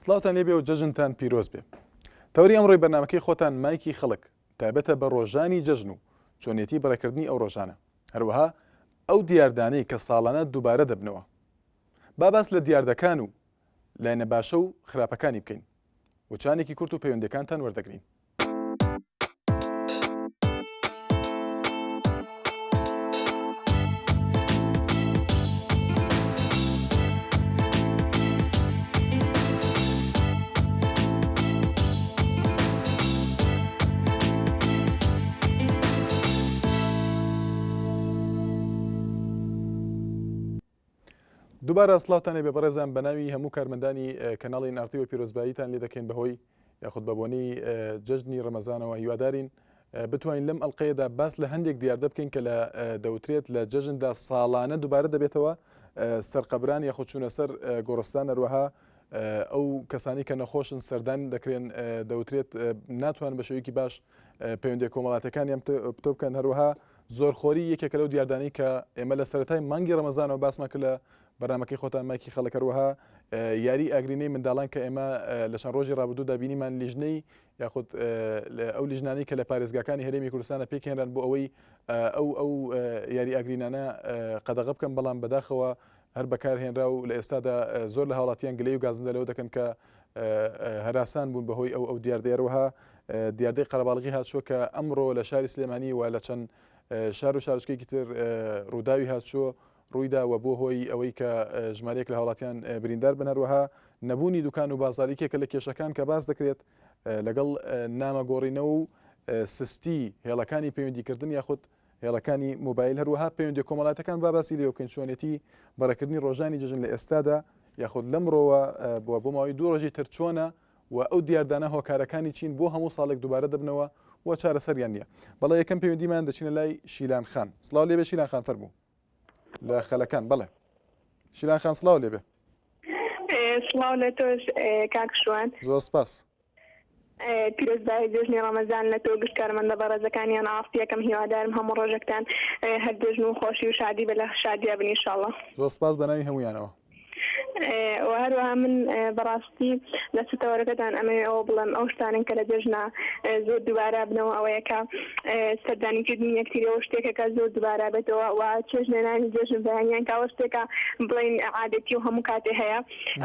سڵاوتان لێبێ و جەژنتان پیرۆز بێ. تەوەری ئەمڕۆی بەرنامەکەی خۆتان مایکی خەڵک تایبەتە بە ڕۆژانی جەژن و چۆنیەتی بەڕێکردنی ئەو ڕۆژانە، هەروەها ئەو دیاردانەی کە ساڵانە دووبارە دەبنەوە. با باس لە دیاردەکان و لایەنە باشە و خراپەکانی بکەین. وچانێکی کورت و پەیوەندیەکانتان وەردەگرین. دووبارە سڵاوتان لێبێ بەڕێزان بەناوی هەموو کارمەندانی کەناڵی NRT وە پیرۆزباییتان لێ دەکەین بەهۆی یاخود بە بۆنەی جەژنی ڕەمەزانەوە هیوادارین بتوانین لەم ئەڵلقەیەدا باس لە هەندێک دیاردە بکەین کە لە دەوترێت لە جەژندا ساڵانە دووبارە دەبێتەوە سەرقەبران یاخود چوونە سەر گۆڕستان هەروەها ئەو کەسانی کە نەخۆشن سەردان دەکرێن دەوترێت ناتوان بە شێوەیەکی باش پەیوەندی کۆمەڵاتەکانیان پتۆ بکەن هەروەها زۆرخۆری یەکێکە لەو دیاردانەی کە ئێمە لە سەرەتای مانگی ڕەمەزانەوە باسمان کرد لە بەرنامەکەی خۆتان مایکی خەڵک هەروەها یاری ئاگرینەی منداڵان کە ئێمە لە چەند ڕۆژی ڕابردوودا بینیمان لیژنەی یاخود ئەو لیژنانەی کە لە پارێزگاکانی هەرێمی کوردستانە پێکهێنران بۆ ئەوەی ئەو ئەو یاری ئاگرینانە قەدەغە بکەن بەڵام بەداخەوە هەر بەکارهێنرا و لە ئێستادا زۆر لە هاوڵاتیان گلەی و گازندە لەوە دەکەن کە هەراسان بوون بەهۆی ئەو ئەو دیاردەیە هەروەها دیاردەی قەرەباڵغی هاتچۆ کە ئەمڕۆ لە شاری سلێمانی و لە چەند شار و شارۆچکەیەکی تر ڕووداوی هاتچۆ ڕوویدا و بۆ هۆی ئەوەی کە ژمارەیەک لە هاوڵاتیان بریندار بن هەروەها نەبوونی دوکان و بازاڕ یەکێکە لە کێشەکان کە باس دەکرێت لەگەڵ نامەگۆڕینەوە و سستی هێڵەکانی پەیوەندیکردن یاخود هێڵەکانی مۆبایل هەروەها پەیوەندیە کۆمەڵاتەکان با باسی لێوە بکەین چۆنێتی بەڕێکردنی ڕۆژانی جەژن لە ئێستادا یاخود لەمڕۆوە بۆ بۆ ماوەی دوو ڕۆژی تر چۆنە و ئەو دیاردانە هۆکارەکانی چین بۆ هەموو ساڵێک دووبارە دەبنەوە و چارەسەریان نییە بەڵێ یەکەم پەیوەندیمان دەچینە لای شیلان خان سڵاو لێبێ شیلان خان فەرموو لە خەلەکان بەڵێ شیلان خان سڵاو لێبێ سڵاو لە تۆش کاک شوان زۆر سپاس پیرۆزبایی جەژنی ڕەمەزان لە تۆ گشت کارمەندە بەڕێزەکانیان ئاستیەکەم هیوادارم هەموو ڕۆژێکتان هەر جەژن و خۆشی و شادی بە لە شادیا بن ئیشاڵڵا. زۆر سپاس بە ناوی هەموویانەوە. و هەروەها من بەڕاستی لە ستەوەرەکەتان ئەمەوێ ئەوە بڵێم ئەو شتانەن کە لە جەژنا زۆر دووبارە بنەوە ئەوەیە کە سەردانی کردنی یەکتری ئەوە شتێکە کە زۆر دووبارە بێتەوە و چێژ لێنانی جەژن بەیانیان کە ئەوە شتێکە بڵێین عادەتی و هەموو کاتێ هەیە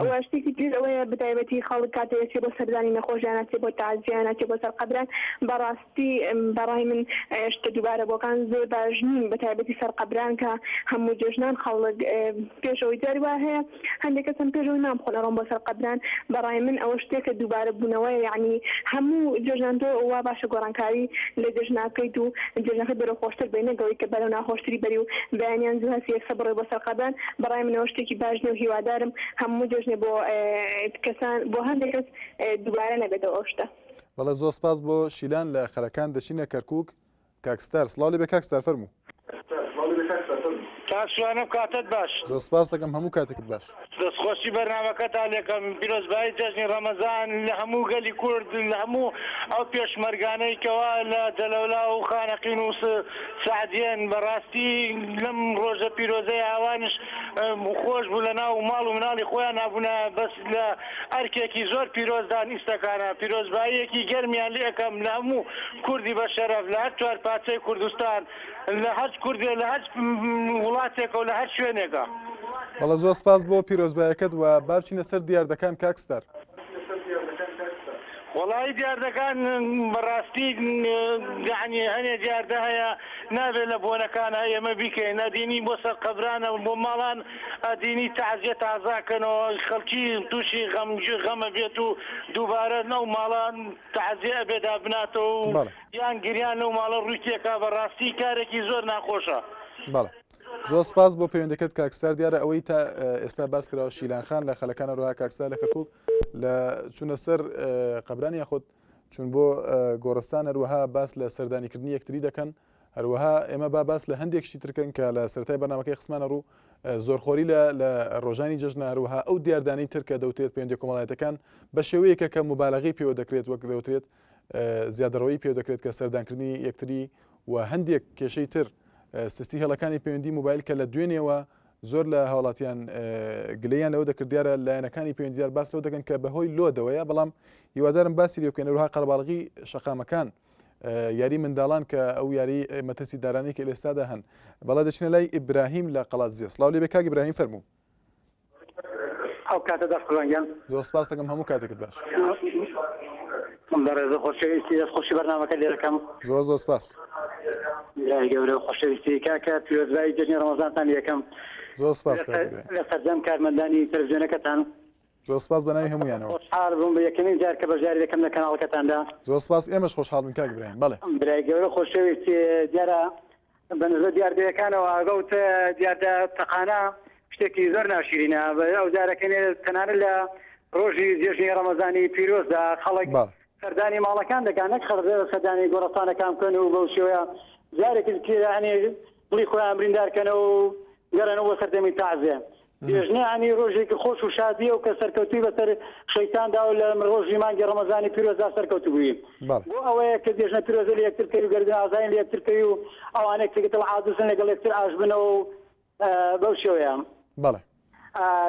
و شتێکی تریش ئەوەیە بەتایبەتی خەڵک کاتێ ئەچێ بۆ سەردانی نەخۆش یان ئەچێ بۆ تەعزیە یان ئەچێ بۆ سەر قەبران بەڕاستی بەڕای من شتە دووبارەبووەکان زۆر باش نین بەتایبەتی سەر قەبران کە هەموو جەژنان خەڵک پێش ئەوەی جاری وا هەیە هەندێک کەس هەن پێش ئەوەی نان بخۆن ئەڕۆن بۆ سەر قەبران بەڕای من ئەوە شتێکە دووبارە بوونەوەیە یەعنی هەموو جەژنان تۆ وا باشە گۆڕانکاری لە جەژنا بکەیت و جەژنەکەت بەرەو خۆشتر بەری نەک ئەوەی کە بەرەو ناخۆشتری بەری و بەیانیان زوو هەستی یەکسەر بڕۆی بۆ سەر قەبران بەڕای من ئەوە شتێکی باش نیە و هیوادارم هەموو جەژنێ بۆ کەسان بۆ هەندێک کەس دووبارە نەبێتەوە ئەو شتە. بەڵێ زۆر سپاس بۆ شیلان لە خەلەکان دەچینە کەرکوک کاک ستار سڵاو لێبێ کاک ستار فەرموو. کاک شوانم کاتت باش. زۆر سپاست دەکەم هەموو کاتێکت باش. دەستخۆشی بەرنامەکەتان لێکەم پیرۆزبایی جەژنی ڕەمەزان لە هەموو گەلی کورد لە هەموو ئەو پێشمەرگانەی کەوا لە جەلەولا و خانەقین و سەعدیەن بەڕاستی لەم ڕۆژە پیرۆزەی ئاوانش خۆش بوو لە ناو ماڵ و مناڵی خۆیان نابوونە بەس لە ئەرکێکی زۆر پیرۆزدان ئیستەکانە پیرۆزباییەکی گەرمیان لێ ئەکەم لە هەموو کوردی بە شەرەف لە هەر چوارپارچەی کوردستان لە هەر کوردێ لە هەر وڵاتێکە و لە هەر شوێنێکە. بەڵێ زۆر سپاس بۆ پیرۆزبایەکەت و با بچینە سەر دیاردەکان کاک ستار. وەڵایی دیاردەکان بەڕاستی یەعنی هەنێ دیاردە هەیە نابێت لە بۆنەکانا ئێمە بیکەین ئەدینی بۆ سەر قەبرانە بۆ ماڵان ئەدینی تەعزیە تازە ئەکەنەوە خەڵکی تووشی غەم غەمە بێت و دووبارە ئەو ماڵە تەعزیە ئەبێ دابناتەوە و بەڵێ. یان گریان لەو ماڵە ڕووی تێکا بەڕاستی کارێکی زۆر ناخۆشە. بەڵێ زۆر سپاس بۆ پەیوەندەکەت کاک ستار دیارە ئەوەی تا ئێستا باس کراوە شیلان خان لە خەلەکان هەروەها کاک ستار لە کەرکوک لە چوونە سەر قەبران یاخود چون بۆ گۆڕستان هەروەها باس لە سەردانیکردنی یەکتری دەکەن هەروەها ئێمە با باس لە هەندێک شتی ترکەن کە لە سەرەتای بەرنامەکەی خستمانە ڕوو زۆرخۆری لە لە ڕۆژانی جەژنە هەروەها ئەو دیاردانەی تر کە دەوترێت پەیوەندیە کۆمەڵایەتەکان بە شێوەیەکە کە موبالەغەی پێوە دەکرێت وەک دەوترێت زیادەڕەویی پێوە دەکرێت کە سەردانکردنی یەکتری و هەندێک کێشەی تر سستی هێڵەکانی پەیوەندی موبایل کە لە دوێنێوە. زۆر لە هاوڵاتیان گلەیان لەوە دەکرد دیارە لایەنەکانی پەیوەندیدار باس لەوە دەکەن کە بەهۆی لۆدەوەیە بەڵام هیوادارم باسی لێ بکەن هەروەها قەرەباڵغی شەقامەکان یاری منداڵان کە ئەو یاری مەترسی دارانی کە ئێستادا هەن بەڵێ دەچینە لای ئیبراهیم لە قەڵادزێ سڵاو لێ بێ کاک ئیبراهیم فەرموو. ئەو کاتە دەست قوربان گیان. زۆر سپاس دەکەم هەموو کاتێکت باش. بەڕێز و خۆشەویستی دەست خۆشی بەرنامەکە لێ دەکەم. زۆر زۆر سپاس. برای گەورە و خۆشەویستی کاکە پیرۆزبایی جەژنی ڕەمەزانتان لێ ئەکەم. زۆر سپاس کاک ئیبراهیم. لە سەرجەم کارمەندانی تەلەفزیۆنەکەتان. زۆر سپاس بەناوی هەموویانەوە. خۆشحاڵ بووم بە یەکەمین جار کە بەشداری دەکەم لە کەناڵەکەتاندا. زۆر سپاس ئێمەش خۆشحاڵ بووین کاک ئیبراهیم بەڵێ. برای گەورە و خۆشەویستی دیارە بە نسبەت دیاردەیەکانەوە ئەو دیاردە تەقانە شتێکی زۆر ناشیرینە ئەو جارەکەێ تەنانەت لە ڕۆژی جێژنی ڕەمەزانی پیرۆزدا خەڵک سەردانی ماڵەکان دەکات نەک خەڵک سەردانی گۆڕستانەکان بکەن و بەو شێوەیە جارێکی تیرانی دڵی خۆیان بریندار کەنەوە و گەڕێنەوە بۆ سەردەمی تازێ. جێژنە یانی ڕۆژێکی خۆش و شادیە و کە سەرکەوتووی بەسەر شەیتاندا و لە ڕۆژی مانگی ڕەمەزانی پیرۆزدا سەرکەوتوو بووی. بۆ ئەوەیە کە جێژنە پیرۆزە لە یەکتر بکەی و گەردن ئازایین لە یەکتر بکەی و ئەوانەی کە دڵ عاجزن لەگەڵ یەکتر ئاش بنەوە و بەو شێوەیە. بەڵێ.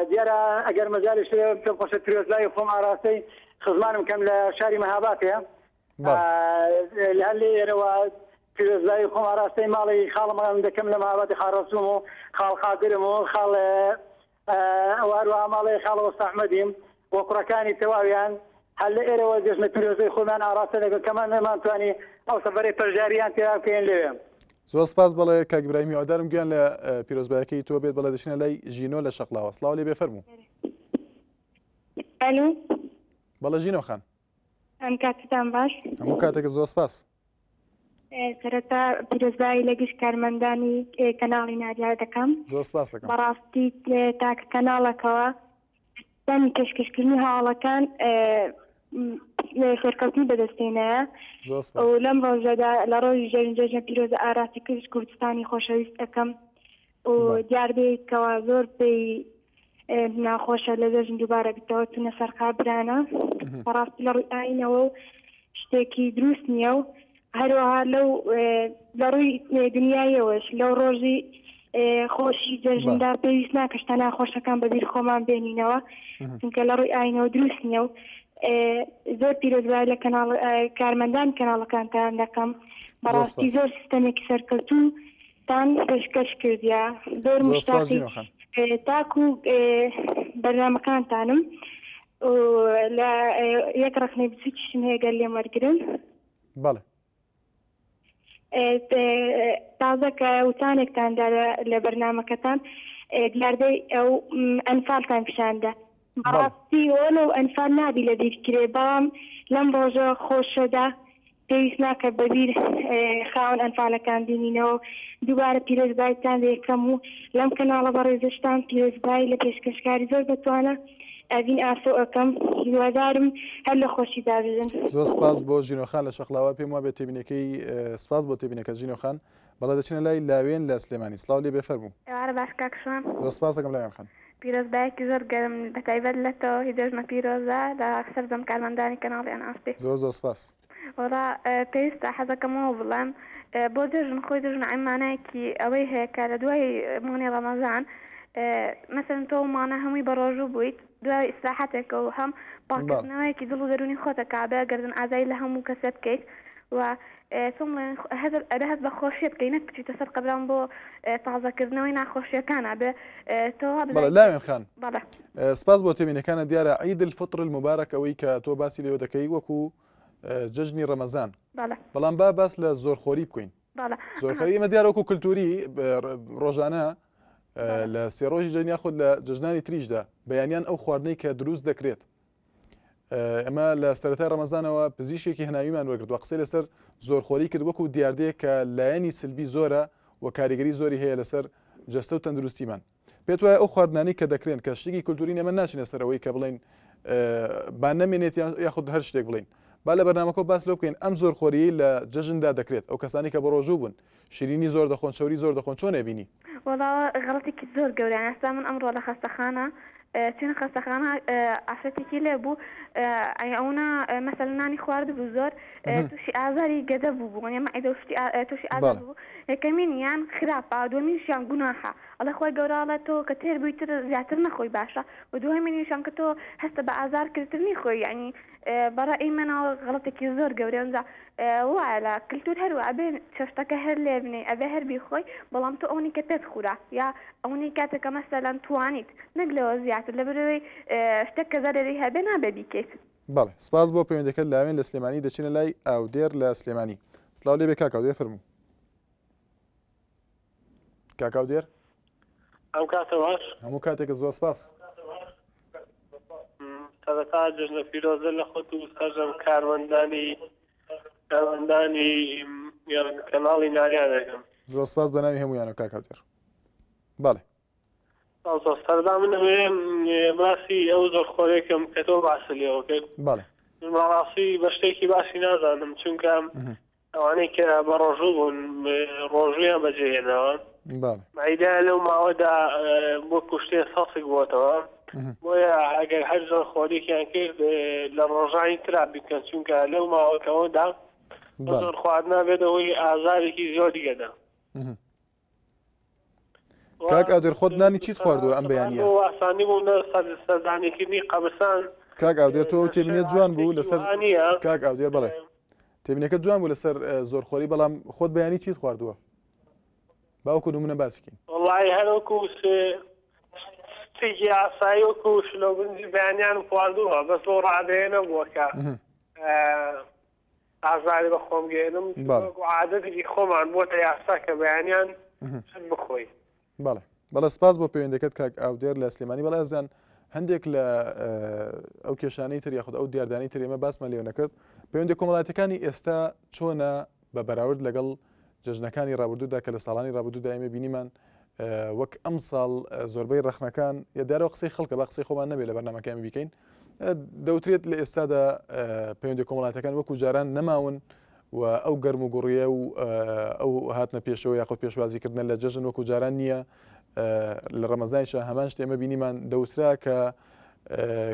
دیارە ئەگەر مەجالیش هەیە پێم خۆشە پیرۆزبایی خۆم ئاراستەی خزمانم کەم لە شاری مەهاباتێ. هەر لێرەوە پیرۆزبایی خۆم ئاراستەی ماڵی خاڵم دەکەم لە مەهاباتی خاڵ ڕەسووم و خاڵ قادرم و خاڵ ئەو هەروەها ماڵی خاڵ وەستا ئەحمەدیم و کوڕەکانی تەواویان هەر لە ئێرەوە جەژنە پیرۆزەی خۆمان ئاراستە دەکەم کەمان نەمانتوانی ئەو سەفەرەی پەژاریان تێدا بکەین لەوێ. زۆر سپاس بەڵێ کاک ئیبراهیم هیوادارم گوێیان لە پیرۆزبایەکەی تۆ بێت بەڵێ دەچینە لای ژینۆ لە شەقڵاوە سڵاو لێ بێ فەرموو. ئەلو. بەڵێ ژینۆ خان. ئەم کاتتان باش. هەموو کاتێکت زۆر سپاس. سەرەتا پیرۆزبایی لە گشت کارمەندانی کەناڵی ناریا دەکەم. زۆر سپاس دەکەم. بەڕاستی تاکە کەناڵەکەوە دانی پێشکەشکردنی هەواڵەکان سەرکەوتنی بەدەستێنایە زۆر سپاس. و لەم ڕۆژەدا لە ڕۆژی جەژن جەژنە پیرۆزە ئاراسی گشت کوردستانی خۆشەویست ئەکەم و دیاردەیەکەوە زۆر پێی ناخۆشە لە جەژن دووبارە بیتەوە چونە سەر قابرانە بەڕاستی لە ڕووی ئاینەوە و شتێکی دروست نییە و هەروەها لەو لە ڕووی دنیایەوەش لەو ڕۆژی خۆشی جەژندا پێویست ناکە شتە ناخۆشەکان بەبیر خۆمان بێنینەوە چونکە لە ڕووی ئاینەوە دروست نییە و زۆر پیرۆزبای لە کەناڵ کارمەندان کەناڵەکانتان دەکەم بەڕاستی زۆر سیستەمێکی سەرکەوتوو تان پێشکەش کردیە زۆر مشتاقی تاکو بەرنامەکانتانم لە یەک ڕەخنەی بچووکیشم هەیە گەر لێم وەرگرن. بەڵێ. تازە کە وتانێکتان دا لە بەرنامەکەتان دیاردەی ئەو ئەنفالتان پیشاندا بەڕاستی وەلو ئەنفال نابی لەبیر کرێ بەڵام لەم ڕۆژە خۆشەدا پێویست ناکات بە بیر خاوەن ئەنفالەکان بینینەوە و دووبارە پیرۆزبایتان لێکەم و لەم کەناڵە بەڕێزەشتان پیرۆزبایی لە پێشکەشکاری زۆر بەتوانا ئەڤین ئاسۆ ئەکەم هیوادارم هەر لە خۆشیدا بژن. زۆر سپاس بۆ ژینۆ خان لە شەقلاوە پێم وابێت تێبینەکەی سپاس بۆ تێبینەکەت ژینۆ خان بەڵێ دەچینە لای لاوێن لە سلێمانی سڵاو لێ بێ فەرموو. ئێوارە باش کاک شوان. زۆر سپاس دەکەم لاوێن خان. پیرۆزبایەکی زۆر گەرم بەتایبەت لە تۆ هی جەژنە پیرۆزە لە سەرجەم کارمەندانی کەناڵی ئێن ئاڕ تی. زۆر زۆر سپاس. وەڵا پێویستە حەزەکەم ئەوە بڵێم بۆ جەژن خۆی جەژن عەین مانایەکی ئەوەی هەیە کە لە دوای مانگی ڕەمەزان مەسەلەن تۆ ئەو مانە هەمووی بە ڕۆژوو بوویت دوای ئیسراحەتێکە و هەم پاککردنەوەیەکی دڵ و دەروونی خۆتە کە بێ گەردن ئازایی لە هەموو کەسێ بکەیت و چۆن بڵێن هەست ئەبێ هەست بە خۆشیە بکەی نەک بچیتە سەر قەبران بۆ تازەکردنەوەی ناخۆشیەکان ئەبێ تۆ وا بەڵێ بزانیت لاوێن خان بەڵێ سپاس بۆ تێبینەکانت دیارە عید الفطر المبارک ئەوەی کە تۆ باسی لێوە دەکەی وەکو جەژنی ڕەمەزان بەڵێ بەڵام با باس لە زۆرخۆری بکەین بەڵێ زۆرخۆری ئێمە دیارە وەکو کللتوری ڕۆژانە بەڵێ لە سێ ڕۆژی جەژن یاخود لە جەژنانی تریشدا بەیانیان ئەو خواردنەی کە دروست دەکرێت ئێمە لە سەرەتای ڕەمەزانەوە پزیشکێکی هەناویمان وەرگرتووە قسەی لەسەر زۆرخۆری کرد وەکو دیاردەیەک کە لایەنی سلبی زۆرە و کاریگەری زۆری هەیە لەسەر جەستە و تەندروستیمان پێت وایە ئەو خواردنانەی کە دەکرێن کە شتێکی کولتوری ئێمە ناچینە سەر ئەوەی کە بڵێین با نەمێنێت یاخود هەر شتێک بڵین با لە بەرنامەکە باس لەو بکەین ئەم زۆرخۆریی لە جەژندا دەکرێت ئەو کەسانی کە بە ڕۆژوو بوون شیرینی زۆر دەخۆن چەوری زۆر دەخۆن چۆن ئەبینی؟ وەڵا غەڵەتێکی زۆر گەورەیە ئێستا من ئەمڕۆ لە خەستەخانە. چوینە خەستەخانە ئافرەتێکی لێ بوو ئەی ئەونا مەسەلەن نانی خواردبوو زۆر تووشی ئازاری گەدە بوو بوو یە مەعیدە و شتی تووشی ئازار بوو یەکەمینیان خراپە دووەمینیشیان گوناحە ئەڵێ خوای گەورە ئەڵێ تۆ کە تێر بووی تر زیاتر نەخۆی باشە و دووهەمینیشیان کە تۆ هەستە بە ئازار کرد تر نیخۆی یەعنی بە ڕەئی من ئەوە غەڵەتێکی زۆر گەورەیە ئینجا وایە لە کلتور هەر وایە ئەبێ چێشتەکە هەر لێ بنێی ئەبێ هەر بیخۆی بەڵام تۆ ئەونەی کە پێت خورا یا ئەونەی کاتێک کە مەسەلەن توانیت نەک لەوە زیاتر لەبەرئەوەی شتێک کە زەرەری هەبێ نابێ بیکەیت. بەڵێ سپاس بۆ پەیوەندیەکەت لاوێن لە سلێمانی دەچینە لای ئاودێر لە سلێمانی سڵاو لێبێ کاک ئاودێر فەرموو. کاک ئاودێر. ئەم کاتە باش. هەموو کاتێکت زۆر سپاس. سەرەتا جەژنە پیرۆزە لە خۆت و سەرجەم کارمەندانی کارمەندانی کەناڵی ناریان دەکەم. زۆر سپاس بە ناوی هەموویانەوە کاک ئاودێر. بەڵێ. سەردا من ئەمەوێ باسی ئەو زۆرخۆرێکم کە تۆ باست لێوە کرد. بەڵێ. من بەڕاستی بە شتێکی باسی نازانم چونکە ئەوانەی کە بە ڕۆژوو بوون ڕۆژوویان بەجێ هێناوە مەعیدەیان لەو ماوەدا بۆ کوشتێ سەسک بۆتەوە بۆیە ئەگەر هەر زۆر خۆرێکیان کرد لە ڕۆژانی ترا بکەن چونکە لەو ماوەکەەوەدا زۆر خواردنا بێتەوەی ئازارێکی زۆری گەدە کاک ئاودێر خۆت نانی چیت خواردووە ئەم بەیانیە؟ ئاسانی بوو سەردانیکردنی قەبرستان. کاک ئاودێر تۆ تێبینیت جوان بوو لەسەر کاک ئاودێر بەڵێ تێبینەکە جوان بوو لەسەر زۆرخۆری بەڵام خۆت بەیانی چیت خواردووە باوکو نمونە باسیکەین وڵی هەروەکو شتێکی ئاسایی وەکو شلۆبنجی بەیانیان خواردووە بەس بۆ ڕادەیە نەبووە کە ئازاری بە خۆم گەێنم وەکو عادەتێکی خۆمان بۆتە یاسا کە بەیانیان شت بخۆی. بەڵێ بەڵێ سپاس بۆ پەیوەندەکەت کاک ئاودێر لە سلێمانی بەڵێ ئەزان هەندێک لە ئەو کێشانەی تر یاخود ئەو دیاردانی تر ئێمە باسمان لێ نەکرد پەیوەندی کۆمەڵاتەکانی ئێستا چۆنە بە بەراورد لەگەڵ جەژنەکانی ڕابردوودا کە لە ساڵانی ڕابردوودا ئێمە بینیمان وەک ئەم ساڵ زۆربەی ڕەخنەکان یا دیارەوە قسەی خەڵکە بە قسەی خۆمان نەبێت لە بەرنامەکە ئێمە بیکەین دەوترێت لە ئێستادا پەیوەندی کۆمەڵاتەکان وەکو جاران نەماون و ئەو گەرم و گوڕیە و ئەو هاتنە پێشەوە یاخود پێشوازیکردنە لە جەژن وەکو جاران نییە لە ڕەمەزانیشا هەمان شت ئێمە بینیمان دەوترا کە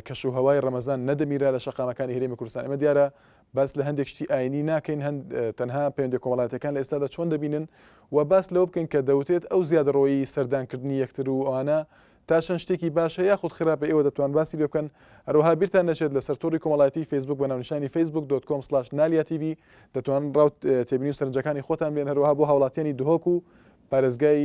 کەش و هەوای ڕەمەزان نەدەمیرا لە شەقامەکانی هەرێمی کوردستان ئێمە دیارە باس لە هەندێک شتی ئاینی ناکەین هەند تەنها پەیوەندی کۆمەڵاتەکان لە ئێستادا چۆن دەبینن و باس لەوە بکەین کە دەوترێت ئەو زیادەڕۆیی سەردانکردنی یەکتر و ئەوانە تا چەند شتێکی باشە یاخود خراپە ئێوە دەتوان باسی لێ بکەن هەروەها بیرتان نەچێت لەسەر تۆڕی کۆمەڵایەتی فەیسبوک بە ناونیشانی Facebook dot com slash نالیا تیڤی دەتوانن ڕاو تێبینی و سەرنجەکانی خۆتان بێن هەروەها بۆ هاوڵاتیانی دهۆک و پارێزگای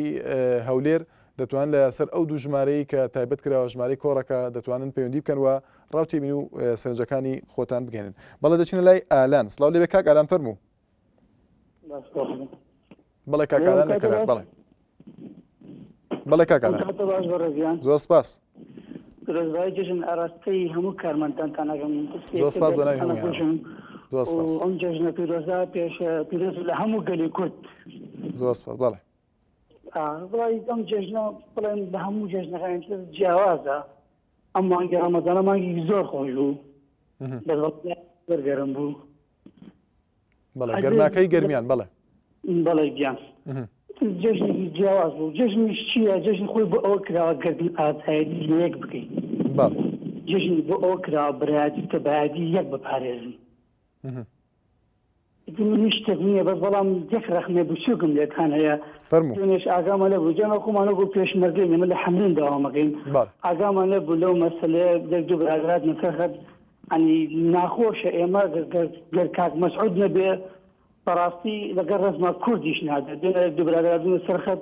هەولێر دەتوان لەسەر ئەو دوو ژمارەی کە تایبەت کراوە ژمارەی کۆڕەکە دەتوانن پەیوەندی بکەن و ڕاو تێبینی و سەرنجەکانی خۆتان بگەێنن بەڵێ دەچینە لای ئالان سڵاو لێبێ کاک ئالان فەرموو بەڵێ کاک ئالان لە کەلار بەڵێ بەڵێ کاک ئالان زۆر سپاس پیرۆزبایی جەژن ئاراستەی هەموو کارمەندانتان ئەکەم زۆر سپاس بە ناوی هەموویان زۆر سپاس ئەم جەژنە پیرۆزە پێش پیرۆز لە هەموو گەلی کورد زۆر سپاس بەڵێ وڵی ئەم جەژنە بڵێن بە هەموو جەژنەکانی تر جیاوازە ئەم مانگی ڕەمەزانە مانگی زۆر خۆش بوو بەس زۆر گەرم بوو بەڵێ گەرماکەی گەرمیان بەڵێ بەڵێ گیان جەژنێکی جیاواز بوو جەژنیش چییە جەژن خۆی بۆ ئەوە کراوە گەردن ئازایەتی لە یەک بکەین جەژن بۆ ئەوە کراوە برایەتی تەبایەتی یەک بپارێزن من شتێک نییە بەس بەڵام یەک ڕەخنە بچووکم لێتان هەیە فەرموو دوێنێش ئاگامان نەبوو جا خۆمان وەکو پێشمەرگەین ئێمە لە حەمرین داوامەکەین ئاگامان نەبوو لەو مەسەلەیە یەک دوو برادەرات لەسەر خەت ینی ناخۆشە ئێمە گەر کاک مەسعود نەبێ بەڕاستی لەگەڵ ڕێزما کوردیش نابێت دوێنێ یەک دوو برادەرات بوونە سەر خەت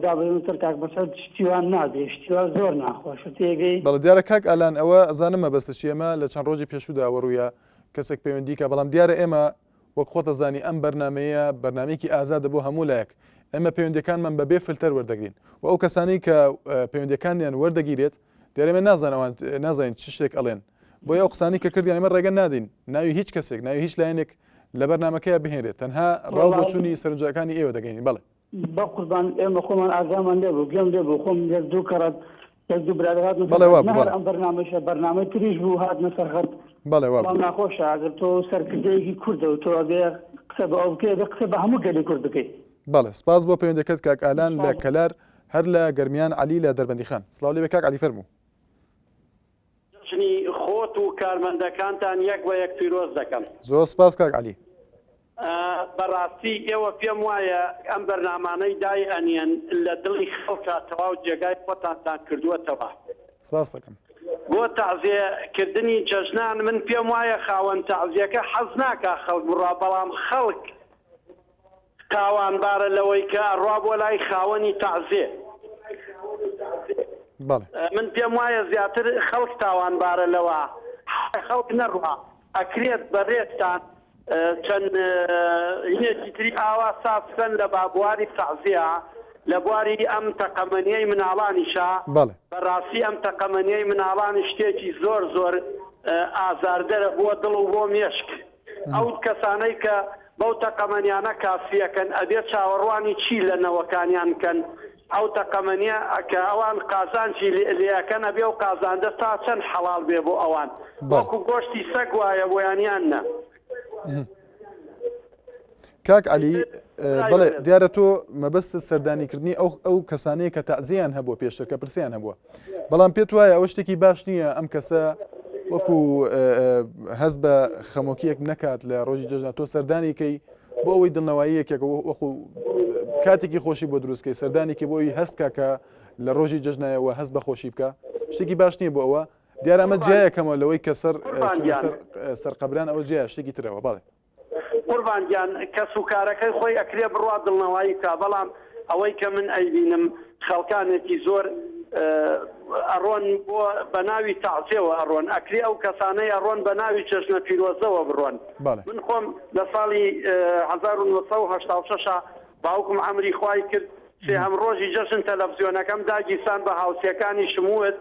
دابەزن سەر کاک مەسعود شتیوان نابێ شتیوان زۆر ناخۆشە تێگەی بەڵێ دیارە کاک ئالان ئەوە ئەزانم مەبەستت چیە ئێمە لە چەند ڕۆژی پێشوودا ئەوە ڕوویا کەسێک پەیوەندی کا بەڵام دیارە ئێمە وەک خۆت ئەزانی ئەم بەرنامەیە بەرنامەیەکی ئازادە بۆ هەموو لایەک ئێمە پەیوەندیەکانمان بە بێ فلتەر وەردەگرین و ئەو کەسانەی کە پەیوەندیەکانیان وەردەگیرێت دیارە ئێمە نازان ئەوان نازانین چ شتێک ئەڵێن بۆیە ئەو قسانەی کە کردیان ئێمە ڕێگە نادەین ناوی هیچ کەسێک ناوی هیچ لایەنێک لە بەرنامەکەیا بهێنرێت تەنها ڕاو بۆچوونی سەرنجەکانی ئێوە دەگەین بەڵێ بەقوربان ئێمە خۆمان ئاگامان لێ بوو گوێم لێ بوو خۆم یەک دوو کەڕەت یەک دوو برادەر هاتنە بەڵێ سەر وا خەت بوو نە هەر بەڵێ ئەم بەرنامەیشە بەرنامەی تریش بوو هاتنە سەر خەت بەڵێ وا بەڵام بوو ناخۆشە ئەگەر تۆ سەرکردەیەکی کوردە و تۆ ئەبێ قسە بە ئەو بکەی ئەبێ قسە بە هەموو گەلی کورد بکەی. بەڵێ سپاس بۆ پەیوەندەکەت کاک ئالان لە سپاس. کەلار هەر لە گەرمیان عەلی لە دەربەندیخان سڵاو لێبێ کاک عەلی فەرموو. خۆت و کارمەندەکانتان یەک بە یەک پیرۆز دەکەم. زۆر سپاس کاک عەلی. بەڕاستی ئێوە پێم وایە ئەم بەرنامانەی دای ئەنێن لە دڵی خەڵکا تەواو جێگای خۆتانتان کردووەتەوە. سپاست دەکەم. بۆ تەعزیە کردنی جەژنان من پێم وایە خاوەن تەعزیەکە حەز ناکا خەڵک بڕوا بەڵام خەڵک تاوانبارە لەوەی کە ئەڕوا بۆ لای خاوەنی تەعزێ. بەڵێ. من پێم وایە زیاتر خەڵک تاوانبارە لەوە خەڵک نەڕوا ئەکرێت بەڕێزتان چەند هینێکی تری ئاوا ساز بکەن لە بابواری تەعزیە لە بواری ئەم تەقەمەنیەی مناڵانیشا بەڵێ. بەڕاستی ئەم تەقەمەنیەی مناڵانی شتێکی زۆر زۆر ئازاردەرە بۆ دڵ و بۆ مێشک. ئەو کەسانەی کە بەو تەقەمەنیانە کاسیەکەن ئەبێ چاوەڕوانی چی لە نەوەکانیان بکەن؟ ئەو تەقەمەنیە کە ئەوان قازانجی لێ ئەکەن ئەبێ ئەو قازانجە تا چەند حەڵاڵ بێ بۆ ئەوان؟ وەکو گۆشتی سەگ وایە بۆیان یان نە؟ کاک عەلی بەڵێ دیارە تۆ مەبەستت سەردانیکردنی ئەو ئەو کەسانەیە کە تەعزیەیان هەبووە پێشتر کە پرسیان هەبووە بەڵام پێت وایە ئەوە شتێکی باش نییە ئەم کەسە وەکو هەست بە خەمۆکیەک نەکات لە ڕۆژی جەژنا تۆ سەردانیکەی بۆ ئەوەی دڵنەواییەکێک وەخو کاتێکی خۆشی بۆ دروستکەی سەردانێکی بۆ ئەوی هەست کە لە ڕۆژی جەژنایەوە هەست بە خۆشی بکە شتێکی باش نییە بۆ ئەوە دیارە ئەمە جیایەکەمەوە لەوەی کە سەر سەر سەر قەبران ئەوە جیایە شتێکی ترەوە بەڵێ. قوربان گیان کەس و کارەکەی خۆی ئەکرێ بڕوا دڵنەوایی بکا بەڵام ئەوەی کە من ئەیبینم خەڵکانێکی زۆر ئەڕۆن بۆ بەناوی تەعزێوە ئەڕۆن ئەکرێ ئەو کەسانەی ئەڕۆن بە ناوی چەژنە پیرۆزەوە بڕۆن من خۆم لە ساڵی 1986 باوکم عەمری خوای کرد سێهەم ڕۆژی جەژن تەلەفزیۆنەکەم داگیرسان بە هاوسێکانیشم وت